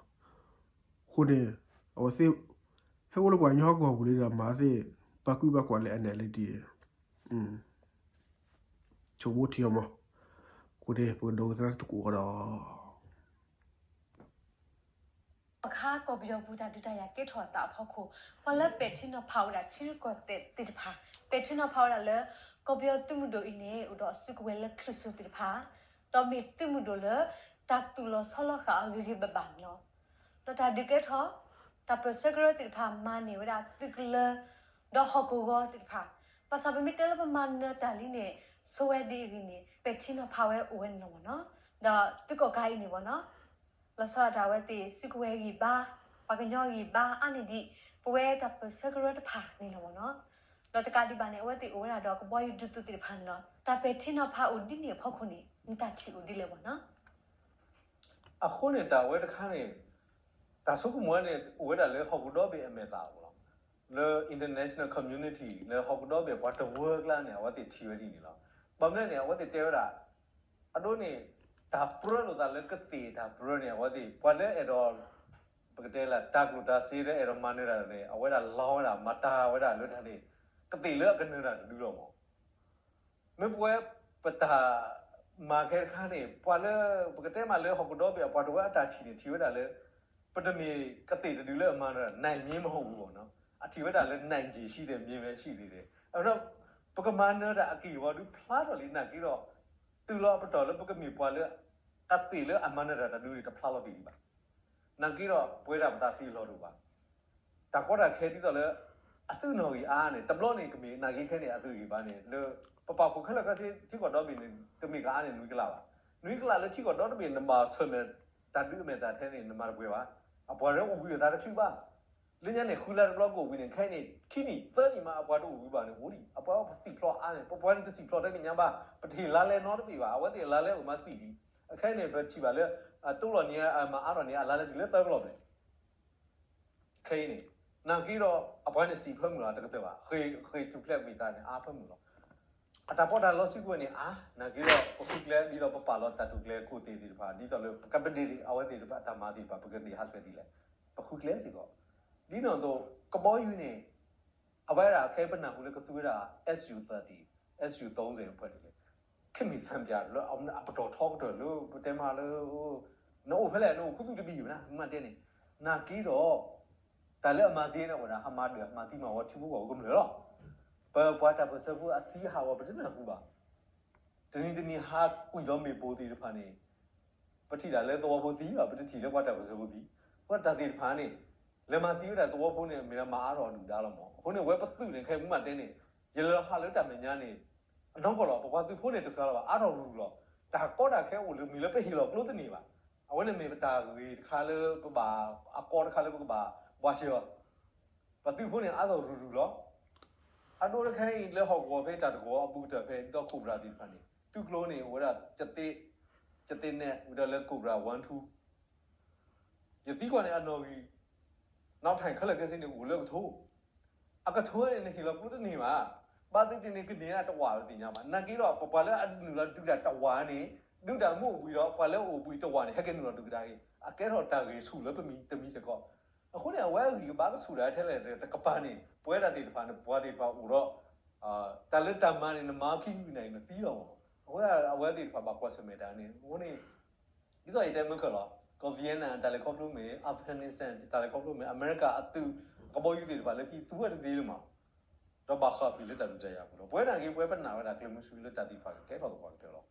အဃိန့ၣ် အဝဲသ့ၣ် ဟဲအိၣ်လၢပှၤကညီဟီၣ်ကဝီၤပူၤလံဒီး မၤသ့ၣ် ဘၣ်ကွံဘၣ်ကွၢ်လၢအနဲၣ်လၢဒ် ဆိကမိၣ်ထံအီၤမး. အဃိန့ၣ် ပကဒိကနၣ်တကိးဒီး ပခါကီၢ်ပယီၤပူၤတၢ်ဒုးတၢ်ယၤကဲထီၣ်အသးအဖီခိၣ် ပှၤလၢပဲာ်ထံနီၤဖးဝဲဒၣ်ထံရူၢ်ကီၢ်သဲးသ့ၣ်တဖၣ် ပဲာ်ထံနီၤဖးဝဲဒၣ်လၢ ကီၢ်ပယီၤသုးမုၢ်ဒိၣ်အံၤန့ၣ် အိၣ်ဒီးအစုကဝဲၤလၢချုးစိၤသ့ၣ်တဖၣ် ဒီးမ့ၢ်သုးမုၢ်ဒိၣ်လၢ တၢ်သူၣ်လီၤဆီလီၤဃာ်အီၤဂ့ၤဂ့ၤဘၣ်ဘၣ်န့ၣ်လီၤ. ဒီးတၢ်ဒုးကဲထီၣ် တၢ်ပၢၢ်ဆၢကရၢသ့ၣ်တဖၣ် မၤန့ၢ်ဝဲဒၣ်သုးကလၢၤ ဒီးဟီၣ်ကဝီၤသ့ၣ်တဖၣ် ဘၣ်ဆၣ်ပမ့ၢ်တဲလၢပမၤနၢၤတၢ်လံန့ၣ် ဆိဝဲဒ်အဂ့ၢ်န့ၣ် ပဲာ်ထံနီၤဖးဝဲအိၣ်ဝဲန့ၣ်လီၤမ့ၢ်နီၤ. ဒီးသုးကီၣ်ကးအံၤန့ၣ်မ့ၢ်နီၤ လီၤဆီဒၣ်တၢ်အဝဲသ့ၣ် စုကဝဲၤဂံၢ်ဘါ ပှၤကညီဂံၢ်ဘါအါန့ၢ်ဒံး ပဝဲတၢ်ပၢၢ်ဆၢကရၢတဖၣ်န့ၣ်လီၤမ့ၢ်နီၤ. ဒီးတကးဒံးဘၣ်န့ၣ် အဝဲသ့ၣ်အိၣ်ဝဲဒၣ်ဒီးကဘီယူၤဒုးသုးသ့ၣ်တဖၣ်န့ၣ်လီၤ. တၢ်ပဲာ်ထံနီၤဖးအိၣ်ဒ်န့ၣ်အဖီခိၣ်န့ၣ် နတၢ်ထံၣ်အိၣ်ဒ်လဲၣ်မ့ၢ်နီၤ. အဃိန့ၣ် တၢ်ဝဲတခါန့ၣ် တၢ်ဆိကမိၣ်ဝဲန့ၣ် အိၣ်ဝဲဒၣ်လၢဟီၣ်ခိၣ်ဒီဘ့ၣ်အမဲာ်သၣ်အပူၤလီၤ. လၢ international community လၢဟီၣ်ခိၣ်ဒီဘ့ၣ်ပှၤတဝၢကျါန့ၣ် အဝဲသ့ၣ်ထံၣ်ဝဲဒ်န့ၣ်လီၤ. ဘၣ်မနုၤလဲၣ်န့ၣ် အဝဲသ့ၣ်တဲဝဲဒၣ် အဒိန့ၣ် တၢ်ပြၢလိာ်သးလၢကသ့ၣ်တၢ်ပြၢန့ၣ် အဝဲသ့ၣ် ပှၤလၢအဲၣ်ဒိး ပကတဲလၢတၢ်ကျိၣ်တၢ်စ့လၢအဲၣ်ဒိးမၤနၢၤတၢ်န့ၣ် အဝဲဒၣ်လီဝဲဒၣ် မၤတၢ်ဝဲဒၣ်လၢတၢ်န့ၣ် ကသ့ၣ်လၢအကနၢၤတၢ်တဒုလီၤမး. မ့ၢ်ပဝဲပတၢ်မၤခဲတခါန့ၣ် ပှၤလၢ ပကတဲမးလၢဟီၣ်ခိၣ်ဒီဘ့ၣ်အပှၤတဝၢအတၢ်ထံၣ်န့ၣ် ထံၣ်ဝဲဒၣ်လၢ ပတမ့ၢ်ကသ့ၣ်တဒုလၢအမၤနၢၤတၢ် နိုင်မျဉ်းမဟုတ်ဘူးပေါ့နော်. အထံၣ်ဝဲဒၣ်လၢ နိုင်ခြေရှိတယ် မြင်ပဲရှိသေးတယ်. အဃိဒီး ပကမၤနၢၤတၢ်အက့ၢ်အဂီၤဒုးဖျါထီၣ်လံနာ်က့ဒီး တုၤလီၤအပတီၢ်လၢပကမ့ၢ်ပှၤလၢ ကသ့ၣ်လၢအမၤနၢၤတၢ်တဒုန့ၣ် တဖျါလီၤတ့ၢ်ဒံးဘၣ်. နာ်က့ဒီး ပဝဲဒၣ်ပသးသ့အလီၢ်တအိၣ်ဘၣ်. တၢ်ကီတၢ်ခဲဒ်သိးလၢ အသုးနီၣ်ဂံၢ်အါန့ၣ် တဘျီန့ၣ်ကမ့ၢ်နာ်က့ခဲန့ၣ် အသုးဂံၢ်ဘါန့ၣ် လၢ ပပာ်ဖှိၣ်ခဲလၢာ်ခဲဆ့ ထံကီၢ်ဒီဘ့ၣ်န့ၣ် ကမ့ၢ်ကအါန့ၣ် နွံကလးဘၣ်. နွံကလးလၢထံကီၢ်ဒီတဘ့ၣ် နဘၣ်ဆၢၣ်မဲာ်တၢ်ဒုးအမဲာ်သၣ်ထဲန့ၣ် နမၤတပှဲၤဘၣ်. အပှၤရၢအိၣ်ဘှံးအသးတချုးဘၣ်. လၢညါန့ၣ် ဃုလါတဘျီကအိၣ်ဘှံးန့ၣ် ခဲအံၤန့ၣ် ခံနံၣ်သၢနံၣ်မး အပှၤတအိၣ်ဘှံးဘၣ်န့ၣ် အိၣ်ဒံး အပှၤပစံၣ်ဖျိးအါန့ၣ် ပပှၤန့ၣ်တစံၣ်ဖျိးထဲန့ၣ်ညါဘၣ်. ပတဟ့ၣ်လါလဲနီတဘ့ၣ်ဘၣ်. အဝဲသ့ၣ်အလါလဲအိၣ်မးစံၣ်ဒံး. အခဲအံၤန့ၣ် ပထံၣ်ဘၣ်လၢ အတိလီၤန့ၢ် မၤအါထီၣ်န့ၢ် အလါလဲတုၤလၢသၢကလီၢ်ဘျဲၣ် ခဲအံၤန့ၣ် နာ်က့ဒီး အပှၤန့ၣ်စံၣ်ဖၢမုၢ်လီၤ တကတၢၢ်ဘၣ်. ဃ့ၢ် ဃ့ၢ်ထူၣ်ဖျဲးကွံာ်သးန့ၣ် အါဖၢမုၢ်လီၤ. အတၢ်ပီးတၢ်လီစုကဝဲၤန့ၣ် အါ နာ်က့ဒီး ပဃုကျဲ ဒ်သိးပပာ်လီၤတၢ်တိာ်ကျဲၤခိၣ်သ့ၣ်သ့ၣ်တဖၣ် ဒ်သိးလၢ ပကပဒ့ၣ်အဝဲသ့ၣ်တဖၣ်အတၢ်မၤသ့ၣ်တဖၣ် ပကသ့ၣ်ဟးဆှဲးဒ်လဲၣ် ပဃုကျဲစ့ၢ်ကီး ဒ်န့ၣ်အသိး ကဘီယူၤန့ၣ် အဝဲဒၣ်ခဲအံၤပနၢ်ဟူလၢကသူဝဲဒၣ် SU thirty, SU thirty အဖွဲ့တက့ၢ်. ခေတ်မီစံပြလၢအပတီၢ်ထီကတၢၢ်လၢ ပတဲမးလၢ နအိၣ်ဖဲလဲၣ် နအိၣ်ခူသူၣ်တဘ့ၣ်ဘၣ်နၤ မ့ၢ်တဲန့ၣ် နာ်က့ဒီး တၢ်လၢအမၤသံန့ၣ်ဝဲဒၣ် ဟးမၤဒၢး ဟးမၤသံမၤဝီထံဖိကီၢ်ဖိကမျၢၢ်လီၤ. ပပှၤတၢ်ပၢၢ်ဆၢဖိအသံဟးဂီၤ ပတနၢ်ဟူဘၣ်. တနံၤတနံၤဟးကွံာ်ဒီးမ့ၢ်ပိၢ်သ့ၣ်တဖၣ်န့ၣ် ပထံၣ်ဒၣ်လၢသဝီဖိသံဘၣ် ပတထံၣ်လၢပှၤတၢ်ပၢၢ်ဆၢဖိသံ. ပှၤတၢ်သ့ၣ်တဖၣ်န့ၣ် လဲၤမၤသံဝဲဒၣ်သဝီဖိန့ၣ် မ့ၢ်ဒၣ်မၤအါထီၣ်အဒုၣ်ဒါလီၤမး. အဃိန့ၣ် ဝဲပသုးန့ၣ် ခဲအံၤမ့ၢ်တဲန့ၣ် ယလဲၤဟးလၢတၢ်မဲာ်ညါန့ၣ် အနီၢ်ကီၢ်လီၤ ပပှၤသုးဖိန့ၣ်တဖျါလီၤဘၣ် အါထီၣ်ရူၤရူၤလီၤ. တၢ်ကီတၢ်ခဲအိၣ်လၢမ့ၢ်လၢပဟ့ၣ်လီၤကျိသန့ၢ်ဘၣ်. အဝဲန့ၣ်မ့ၢ်ပတၢ်ဂ့ၢ်တခါလၢပဘၣ် အကီတခါလၢပကဘၣ်ဘှါရှဲအီၤ ပသုးဖိန့ၣ်အါထီၣ်ရူၤရူၤလီၤ. အဒိတခဲအံၤလၢဟီၣ်ကဝီၤဖဲတၢ်တကဝီၤအဘူးကတၢၢ်ဖဲဒ်သိး Cobra သ့ၣ်တဖၣ်န့ၣ် သုးကျိၤန့ၣ်အိၣ်ဝဲဒၣ် ကသ့ၣ်နဲၣ်ဝဲဒၣ်လၢ Cobra one two ယသံကွၢ်န့ၣ် အနီၣ်ဂံၢ် နောက်ထပ် ခဲလၢာ်ခဲဆ့န့ၣ် အိၣ်လၢကထိ အကထိန့ၣ် နဟ့ၣ်လီၤကျိတန့ၢ်ဘၣ်. ဘၣ်သ့ၣ်သ့ၣ်န့ၣ် ကန့ၢ်ဒၣ်တဝာ်လၢသ့ၣ်ညါဘၣ်. နာ်က့ဒီး ပပှၤလၢအနုာ်လီၤဒုးတၢ်တဝာ်န့ၣ် ဒုးတၢ်မ့ၢ်အိၣ်ဘှံးဒီး ပှၤလၢအအိၣ်ဘှံးတဝာ်န့ၣ် ဟဲက့ၤနုာ်လီၤဒုးကဒါက့ၤ အကဲထီၣ်တၢ်ဂ့ၢ်ဆူၣ်လၢပမံၤတမံၤစ့ၢ်ကီး. အဃိန့ၣ် အဝဲအဂံၢ်ကဘါကဆူၣ်ဒၣ်ထဲလဲၣ်တကပၤန့ၣ် ပဝဲဒၣ်သ့ၣ်တဖၣ်န့ၣ် ပှၤသ့ၣ်တဖၣ်အိၣ်ဒီး တၢ်လၢတၢ်မၤန့၁ၣ် နမၤခံဆံနံၣ်နသံလီၤမး. အဃိသတး အဝဲသ့ၣ်တဖၣ်ဘၣ်ကွၢ်ဆၢၣ်မဲာ်တၢ်န့ၣ် အဃိန့ၣ် ဒ်သိးယတဲမ့ၢ်ခဲလီၤ ကီၢ် Vietnam တၢ်လဲၤခီဖျိမ့ၢ် Afghanistan တၢ်လဲၤခီဖျိမ့ၢ် အမဲရကၤအသုး ကဘီယူၤသ့ၣ်တဖၣ်လၢခံ သူဝဲတသ့လၢၤမး ဒီးဘၣ်ဃးကွံာ်လၢတၢ်ဒုးတၢ်ယၤအပူၤလီၤ. ပဝဲဒၣ်က့ၤ ပဝဲပနာ်ဝဲဒၣ်ကျဲမုၢ်ဆူလၢတၢ်သ့ၣ်တဖၣ်ကကဲထီၣ်သပှၢ်ကတၢၢ်လီၤ.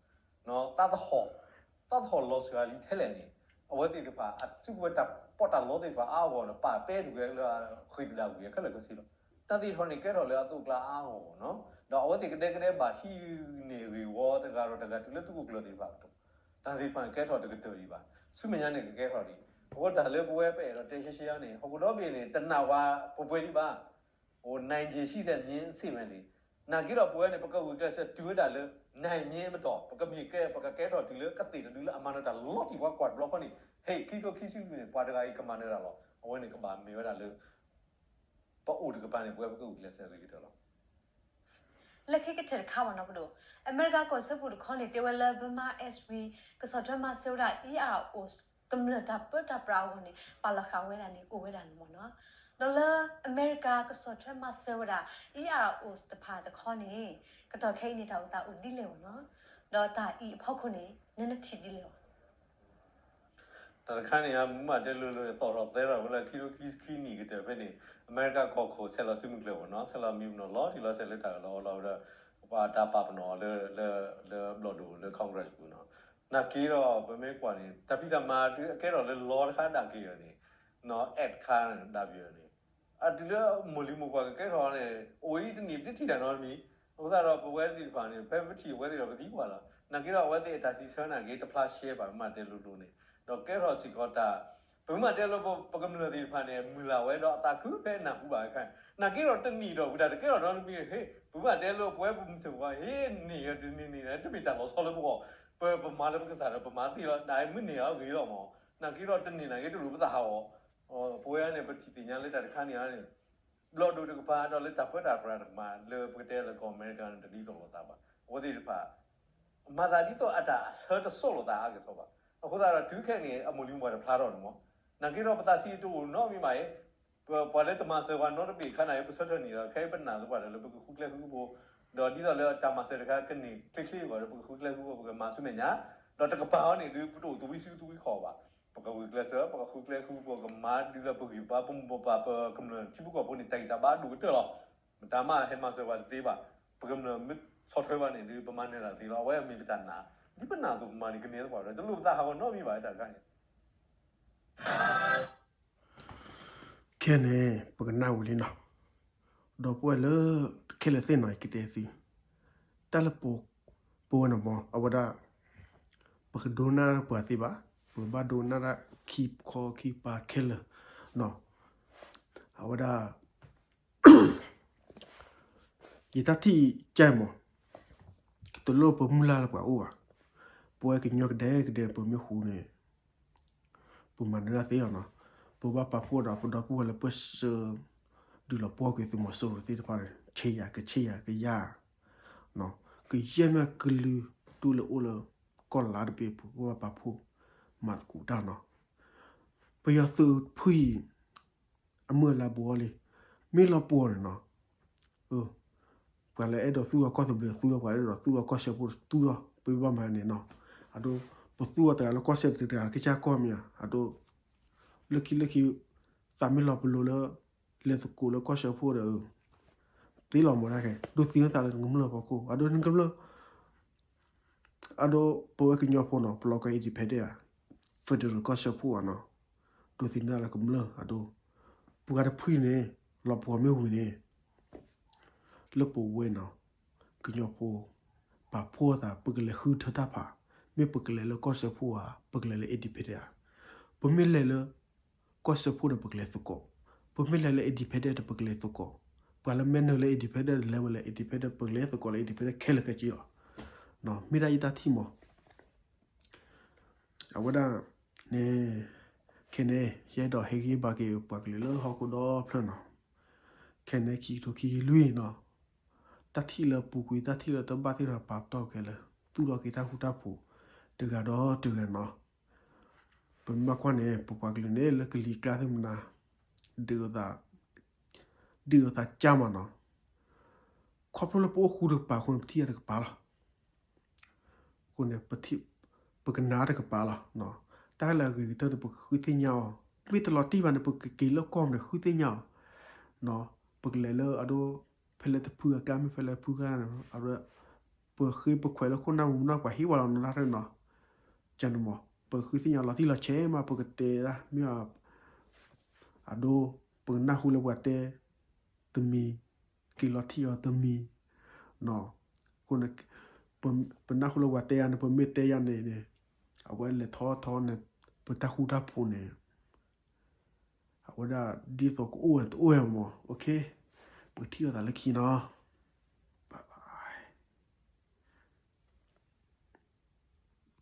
တၢ်သဟီၣ် တၢ်သဟီၣ်လီၤစှၤလံထဲလဲၣ်န့ၣ် အဝဲသ့ၣ်တဖၣ် အစုကဝဲၤတၢ်ပီးတၢ်လီသ့ၣ်တဖၣ်အါဂီၢ်န့ၣ် ပာ်ပဲတဂ့ၤလၢဃ့ၢ်သဒၣ်ဝံၤခဲလၢာ်ခဲဆ့လီၤ. တၢ်သ့ၣ်တဖၣ်န့ၣ် ကဲထီၣ်လၢအသိးကျါအါဂီၢ်မးနီၤ. ဒီးအဝဲသ့ၣ်ကဒဲကဒဲဘၣ်ဟံးန့ၢ်ဂ့ၢ်ဝီတဂၤဒီးတဂၤတုၤလၢသုးခိၣ်ကျၢၢ်သ့ၣ်တဖၣ်အသိး တၢ်သ့ၣ်တဖၣ်န့ၣ် ကဲထီၣ်တကတၢၢ်ဒံးဘၣ်. ဆူမဲာ်ညါန့ၣ် ကကဲထီၣ်ဒံး. အဃိတၢ်လၢပဝဲပအဲၣ်ဒိးတဲရှဲရှဲအံၤန့ၣ် ဟီၣ်ခိၣ်ဒီဘ့ၣ်န့ၣ် တနာ်ဝဲပှဲၤပှဲၤဒံးဘၣ် အိၣ် နိုင်ခြေရှိတယ်မြင်စစ်မှန်န့ၣ် နာ်က့ဒီးပဝဲန့ၣ် ပကဂုာ်ကျဲးစၢးတုၤဝဲဒၣ်လၢ နိုင်မြင်မတော် ပကမ့ၢ်ကဲ ပကကဲထီၣ်တုၤလၢကသ့ၣ်တဒုလၢအမၤနၢၤတၢ်လီၤတံၢ်ပှၤကွၢ်တဘျီဃီန့ၣ် ဟဲ ခံကထိခံဆံလွံၢ်န့ၣ် ပှၤတဂၤအံၤကမၤနၢၤတၢ်လီၤ. အဝဲန့ၣ်ကဘၣ်မ့ၢ်ဝဲဒၣ်လၢ ပအိၣ်တကပၤန့ၣ် ပဝဲပကဂုာ်ကျဲးစၢးအဂ့ၤကတၢၢ်လီၤ. လၢခံကတၢၢ်တခါမးနီၤပဒိၣ်, အမဲရကၤကီၢ်စၢဖှိၣ်တခီန့ၣ် တဲဝဲလၢ Burma Act ဝံၤ ကဆီၣ်ထွဲမၤစၢၤဝဲဒၣ် EROs ကမျၢၢ်တၢ်ပၢတၢ်ပြးအဂီၢ်န့ၣ် ပာ်လီၤဃာ်ဝဲဒၣ်န့ၣ် အိၣ်ဝဲဒၣ်န့ၣ်မးနီၤ. ဒီးလၢအမဲရကၤကဆီၣ်ထွဲမၤစၢၤဝဲဒၣ် EROs တဖၣ်တခီန့ၣ် ကတီၢ်ခဲအံၤန့ၣ် တၢ်အိၣ်သးအိၣ်ဒ်လဲၣ်မးနီၤ. ဒီးတၢ်အံၤအဖီခိၣ်န့ၣ် နနထံၣ်ဒ်လဲၣ်အီၤ တၢ်တခါန့ၣ် မ့ၢ်တဲလိၤလိၤ သီၣ်ထီၣ်သဲထီၣ်ဝဲလၢခံကထိခံဆံခံနံၣ်ကတၢၢ်ဖဲန့ၣ် အမဲရကၤကီၢ်ခိၣ်ဆဲးလီၤစုမုၢ်ကျၢၢ်မးနီၤ, ဆဲးလီၤမံပနီၣ်လီၤတံၢ်လီၤဆဲးလၢတၢ်အၢၣ်လီၤအီလီၤဝဲဒၣ် ပှၤတၢ်ပာ်ပနီၣ်အီၤလၢ လၢ လၢဘျီၣ်ဒိၣ်လၢ Congress ပူၤနီၤ. နာ်က့ဒီး ပမ့ၢ်ကွၢ်န့ၣ် တၢ်ဖံးတၢ်မၤအကဲထီၣ်လၢလီတခါဒၣ်က့ၤအီၤန့ၣ် နီၤ act တခါဒၣ်က့ၤအီၤန့ၣ် အတုၤလၢမိၢ်လံၤမိၢ်ပှၢ်ကကဲထီၣ်န့ၣ် အိၣ်အံၤတနံၣ်ပတထံၣ်တၢ်နီတမံၤ, အဃိသတးဒီးပဝဲသ့ၣ်တဖၣ်န့ၣ် ဖဲပထံၣ်အဝဲသ့ၣ်ဒီးပသံကွၢ်လီၤ. နာ်က့ဒီးအဝဲသ့ၣ်အတၢ်စံးဆၢနာ်က့ တဖျါရှဲဘၣ် ပမ့ၢ်တဲလိၤလိၤန့ၣ်, ဒီးကဲထီၣ်စ့ၢ်ကီးတၢ် ပမ့ၢ်တဲလၢပကမျၢၢ်သ့ၣ်တဖၣ်န့ၣ် မုၢ်လၢ်ဝဲဒီးအသးခုဖဲနၢ်ဟူဘၣ်အခါ, နာ်က့ဒီးတနံၣ်ဒီးဝံၤတၢ်တကဲထီၣ်နီတမံၤ, ဟ့ၣ် ပမ့ၢ်တဲလၢပဝဲပမုၢ်စ့ၢ်ကီး ဟ့ၣ်န့ၢ်တနံၣ်န့ၣ် တမ့ၢ်တၢ်လီၤဆီလၢပဂီၢ်, ပပမၤလၢပကစၢ်ဒီးပမၤသ့လီၤ, တၢ်မ့ၢ်န့ၢ်အဂ့ၤလီၤမး, နာ်က့ဒီးတနံၣ်နာ်က့တလိၣ်ပသးဟးဂီၤ ပဝဲန့ၣ် ပထံၣ်သ့ၣ်ညါလၢတၢ်တခါန့ၣ်န့ၣ် ဘျီၣ်ဒိၣ်တကပၤဒီးလၢတၢ်ပၢတၢ်ပြးတကပၤ လၢပကတဲလၢကီၢ်အမဲရကၤန့ၣ် တဒ်သိးလိာ်သးဘၣ်. အဝဲသ့ၣ်တဖၣ် မၤသးဒ်သိးအတၢ်အဆၢတစိၢ်လိာ်သးအါကစီၣ်ဘၣ်. အဃိသတးဒီးတုၤခဲအံၤန့ၣ် အမိၢ်လံၤမိၢ်ပှၢ်တဖျါထီၣ်န့ၣ်မး, နာ်က့ဒီးပသးဆံးတအိၣ်နီတမံၤဘၣ်အံၤ, ပှၤလၢတမၤစၢၤပှၤနီတဘ့ၣ်အခါန့ၣ် ပဆၢထၢၣ်န့ၣ်ဒီး ခဲအံၤပနာ်သပှၢ်တၢၢ်လၢပကဃုကျဲဃုကဖိ ဒီးဒ်သိးလၢတၢ်မၤစၢၤတခါကန့ၢ်ချ့ချ့အဂီၢ်ဒီး ပကဃုကျဲဃုကဖိ ပကမၤဆူမဲာ်ညါ, ဒီးတကပၤအံၤန့ၣ်ဒုး ပတအိၣ်သဝံစုသဝံခီၣ်ဘၣ်. ပကဂုာ်ကျဲးစၢး ပကဃုကျဲဃုကဖိ ကမၤဒုးလၢပဂံၢ်ပဘါ ပမိၢ်ပပၢ် ပကမျၢၢ်ထံဖိကီၢ်ဖိန့ၣ် တၢ်ဂံၢ်တၢ်ဘါအဒိၣ်ကတၢၢ်လီၤ. မတၤမးဟဲမၤစၢၤပှၤတသ့ဘၣ်. ပကမျၢၢ်မ့ၢ်ဆီၣ်ထွဲဘၣ်န့ၣ်ဒုး ပမၤနၢၤတၢ်သ့လီၤ. အဝဲမ့ၢ်ပတၢ်နာ် ဒ်ပနာ်အသိးပမၤန့ၣ် ကန့ၢ်သပှၢ်ဒီး တလိၣ်ပသးဟးဂီၤနီတမံၤဘၣ် တၢ်တခါန့ၣ် ခဲန့ၣ် ပကနၣ်ဝံၤလံနီၤ, ဒီပုၢ်ဝဲၢ်လၢ ခဲလၢာ်သ့ၣ်နီၤ ယကတဲသု, တၢ်လၢပ ပဝဲန့ၣ်မး အဝဲဒၣ် ပကဒိကနၣ်ပှၤသ့ဘၣ်, ပကဘၣ်ဒိကနၣ်ဒၣ်ခံခီခံပၤခဲလၢာ်နီၤ, အဝဲဒၣ် ယတၢ်ထံၣ်ကဲမး, တလိၣ်ပမုၢ်လၢ်လၢပှၤအိၣ်ဘၣ်, ပဝဲကညီကဒဲကဒဲ ပမ့ၢ်ဟူန့ၣ် ပမၤနၢၤတၢ်သ့လီၤနီၤ, ပဘၣ်ပာ်ဖှိၣ်ဒီးပဒီပုၢ်ဝဲၢ်လၢပၢၢ်ဆၢ ဒုးလီၤပှီၢ်ကွံာ်သုးမီၤစိရိၤသ့ၣ်တဖၣ်န့ၣ် ဆ့ယၤကဆ့ယၤကယၤ, ကယဲၢ်မ့ၢ်ကလုာ်ဒူၣ်လၢအိၣ်လၢ ကီၢ်လါတဘ့ၣ်အပူၤ ပဘၣ်ပာ်ဖှိၣ် မၤသကိးတၢ်နီၤ, ပယီၤသုးဖုအံၤ အမုၢ်အလါဘှီလံ, မ့ၢ်လီၤပှီၢ်န့ၣ်နီၤ, ပှၤလၢအဲၣ်ဒိးသူၣ်ထီၣ်ကီၢ်သဘျ့သူၣ်ထီၣ်, ပှၤအဲၣ်ဒိးသူၣ်ထီၣ်ကီၢ်စၢဖှိၣ်သူၣ်ထီၣ်, ပဘၣ်မၤန့ၣ်နီၤ, အဒိ ပသူၣ်ထီၣ်တဂၤလၢကီၢ်စၢဖှိၣ်တဂၤကစၢ်ကီၢ်မ့ၢ်ဧါ, အဒိ လၢခံလၢခံ သးမ့ၢ်လီၤပလိာ်လၢ လဲၤသကိးလၢကီၢ်စၢဖှိၣ်ဒီး သ့လီၤမးဒၣ်ခဲ ဒိးသံနသးလၢနကမျၢၢ်ဖီခိၣ် အဒိနကမျၢၢ် အဒိ ပဝဲကညီဖိနီၤ ပလီၤကီ independent ဧါ, federal ကီၢ်စၢဖှိၣ်ဧါနီၤ, ဒိးသံနသးလၢကမျၢၢ် အဒိ ပှၤတဖုန့ၣ် လီၤပှီၢ်မ့ၢ်ဝံၤန့ၣ် လၢပဝဲနီၤ ကညီဖိ ပာ်ဖှိၣ်သး ပကလဲၤဃုထၢတၢ်ဖး, မ့ၢ်ပကလဲၤလၢကီၢ်စၢဖှိၣ်ဧါ, ပကလဲၤလၢ independent ဧါ, ပမ့ၢ်လဲၤလၢ ကီၢ်စၢဖှိၣ်ဒီးပကလဲၤသကိး, ပမ့ၢ်လဲၤလၢ independent ဒီးပကလဲၤသကိး, ပှၤလၢမဲနုၤလၢ independent လဲၤဝဲလၢ independent ပကလဲၤသကိးလၢ independent ခဲလၢာ်ခဲဆ့လီၤ. မ့ၢ်ဒၣ်ယတၢ်ထံၣ်မး အဝဲဒၣ်န့ၣ် ခဲ ခဲန့ၣ် ယအဲၣ်ဒိးဟ့ၣ်ဂံၢ်ဘါက့ၤပှၤကလုာ်လၢဟီၣ်ခိၣ်ဒီဖျၢၣ်နီၤ, ခဲန့ၣ် ခံကထိခံဆံလွံၢ်နီၤ, တၢ်ထံၣ်လၢပူၤကွံာ် တၢ်ထံၣ်လၢတဘၣ်သ့ၣ်တဖၣ်ပာ်ပနီၣ်ခဲလၢာ် သူၣ်ထီၣ်က့ၤတၢ်ဃူတၢ်ဖိး တဂၤဒီးတဂၤနီၤ. ပမ့ၢ်ကွၢ်န့ၣ် ပပှၤကလုာ်န့ၣ် လၢကလံၤကျါသ့ၣ်မနၤ ဒုးအိၣ်သးကၢ်မးနီၤ. ခီဖျိလၢပအိၣ်ဃူတကပၤအဃိန့ၣ် ပထံၣ်အီၤတကပၤလီၤ. အဃိန့ၣ် ပကနၣ်တကပၤလီၤ. တၢ်လၢအဂ့ၤကတၢၢ်န့ၣ် ပကဃုသ့ၣ်ညါအီၤ, မ့ၢ်တလီၤတံၢ်ဘၣ်န့ၣ် ပကက့ၤလၢကီၢ်န့ၣ် ဃုသ့ၣ်ညါအီၤ. ပကလဲၤလၢအဒိ ဖဲလဲၣ်တဖုအကျါ မ့ၢ်ဖဲလဲၣ်တဖုအကျါန့ၣ် ပဃ့ပခွဲးလၢခိၣ်နၢ်မူနီၢ် ပှၤဟ့ၣ်ဝဲလီၤနီၤ တၢ်ရဲၣ်နီၤ. ကန့ၣ်မး ပဃုသ့ၣ်ညါလီၤတံၢ်လီၤဆဲးမး ပကတဲဒၣ် မ့ၢ် အဒိ ပကနၢ်ဟူလၢပှၤတဲ တမံၤ, က့ၤလီၤထံၣ်အီၤတမံၤ, အဃိန့ၣ် ပနၢ်ဟူလၢပှၤတဲယၤန့ၣ် ပမ့ၢ်တဲယၤန့ၣ်န့ၣ် အဝဲလဲၤထီၣ်ထီန့ၣ် ပတၢ်ဃူတၢ်ဖိးန့ၣ် အဝဲဒၣ်ဒ်သိးကအိၣ်ဝဲတအိၣ်ဝဲမး. ပကထံၣ်လိာ်သးလၢခံနီၤ.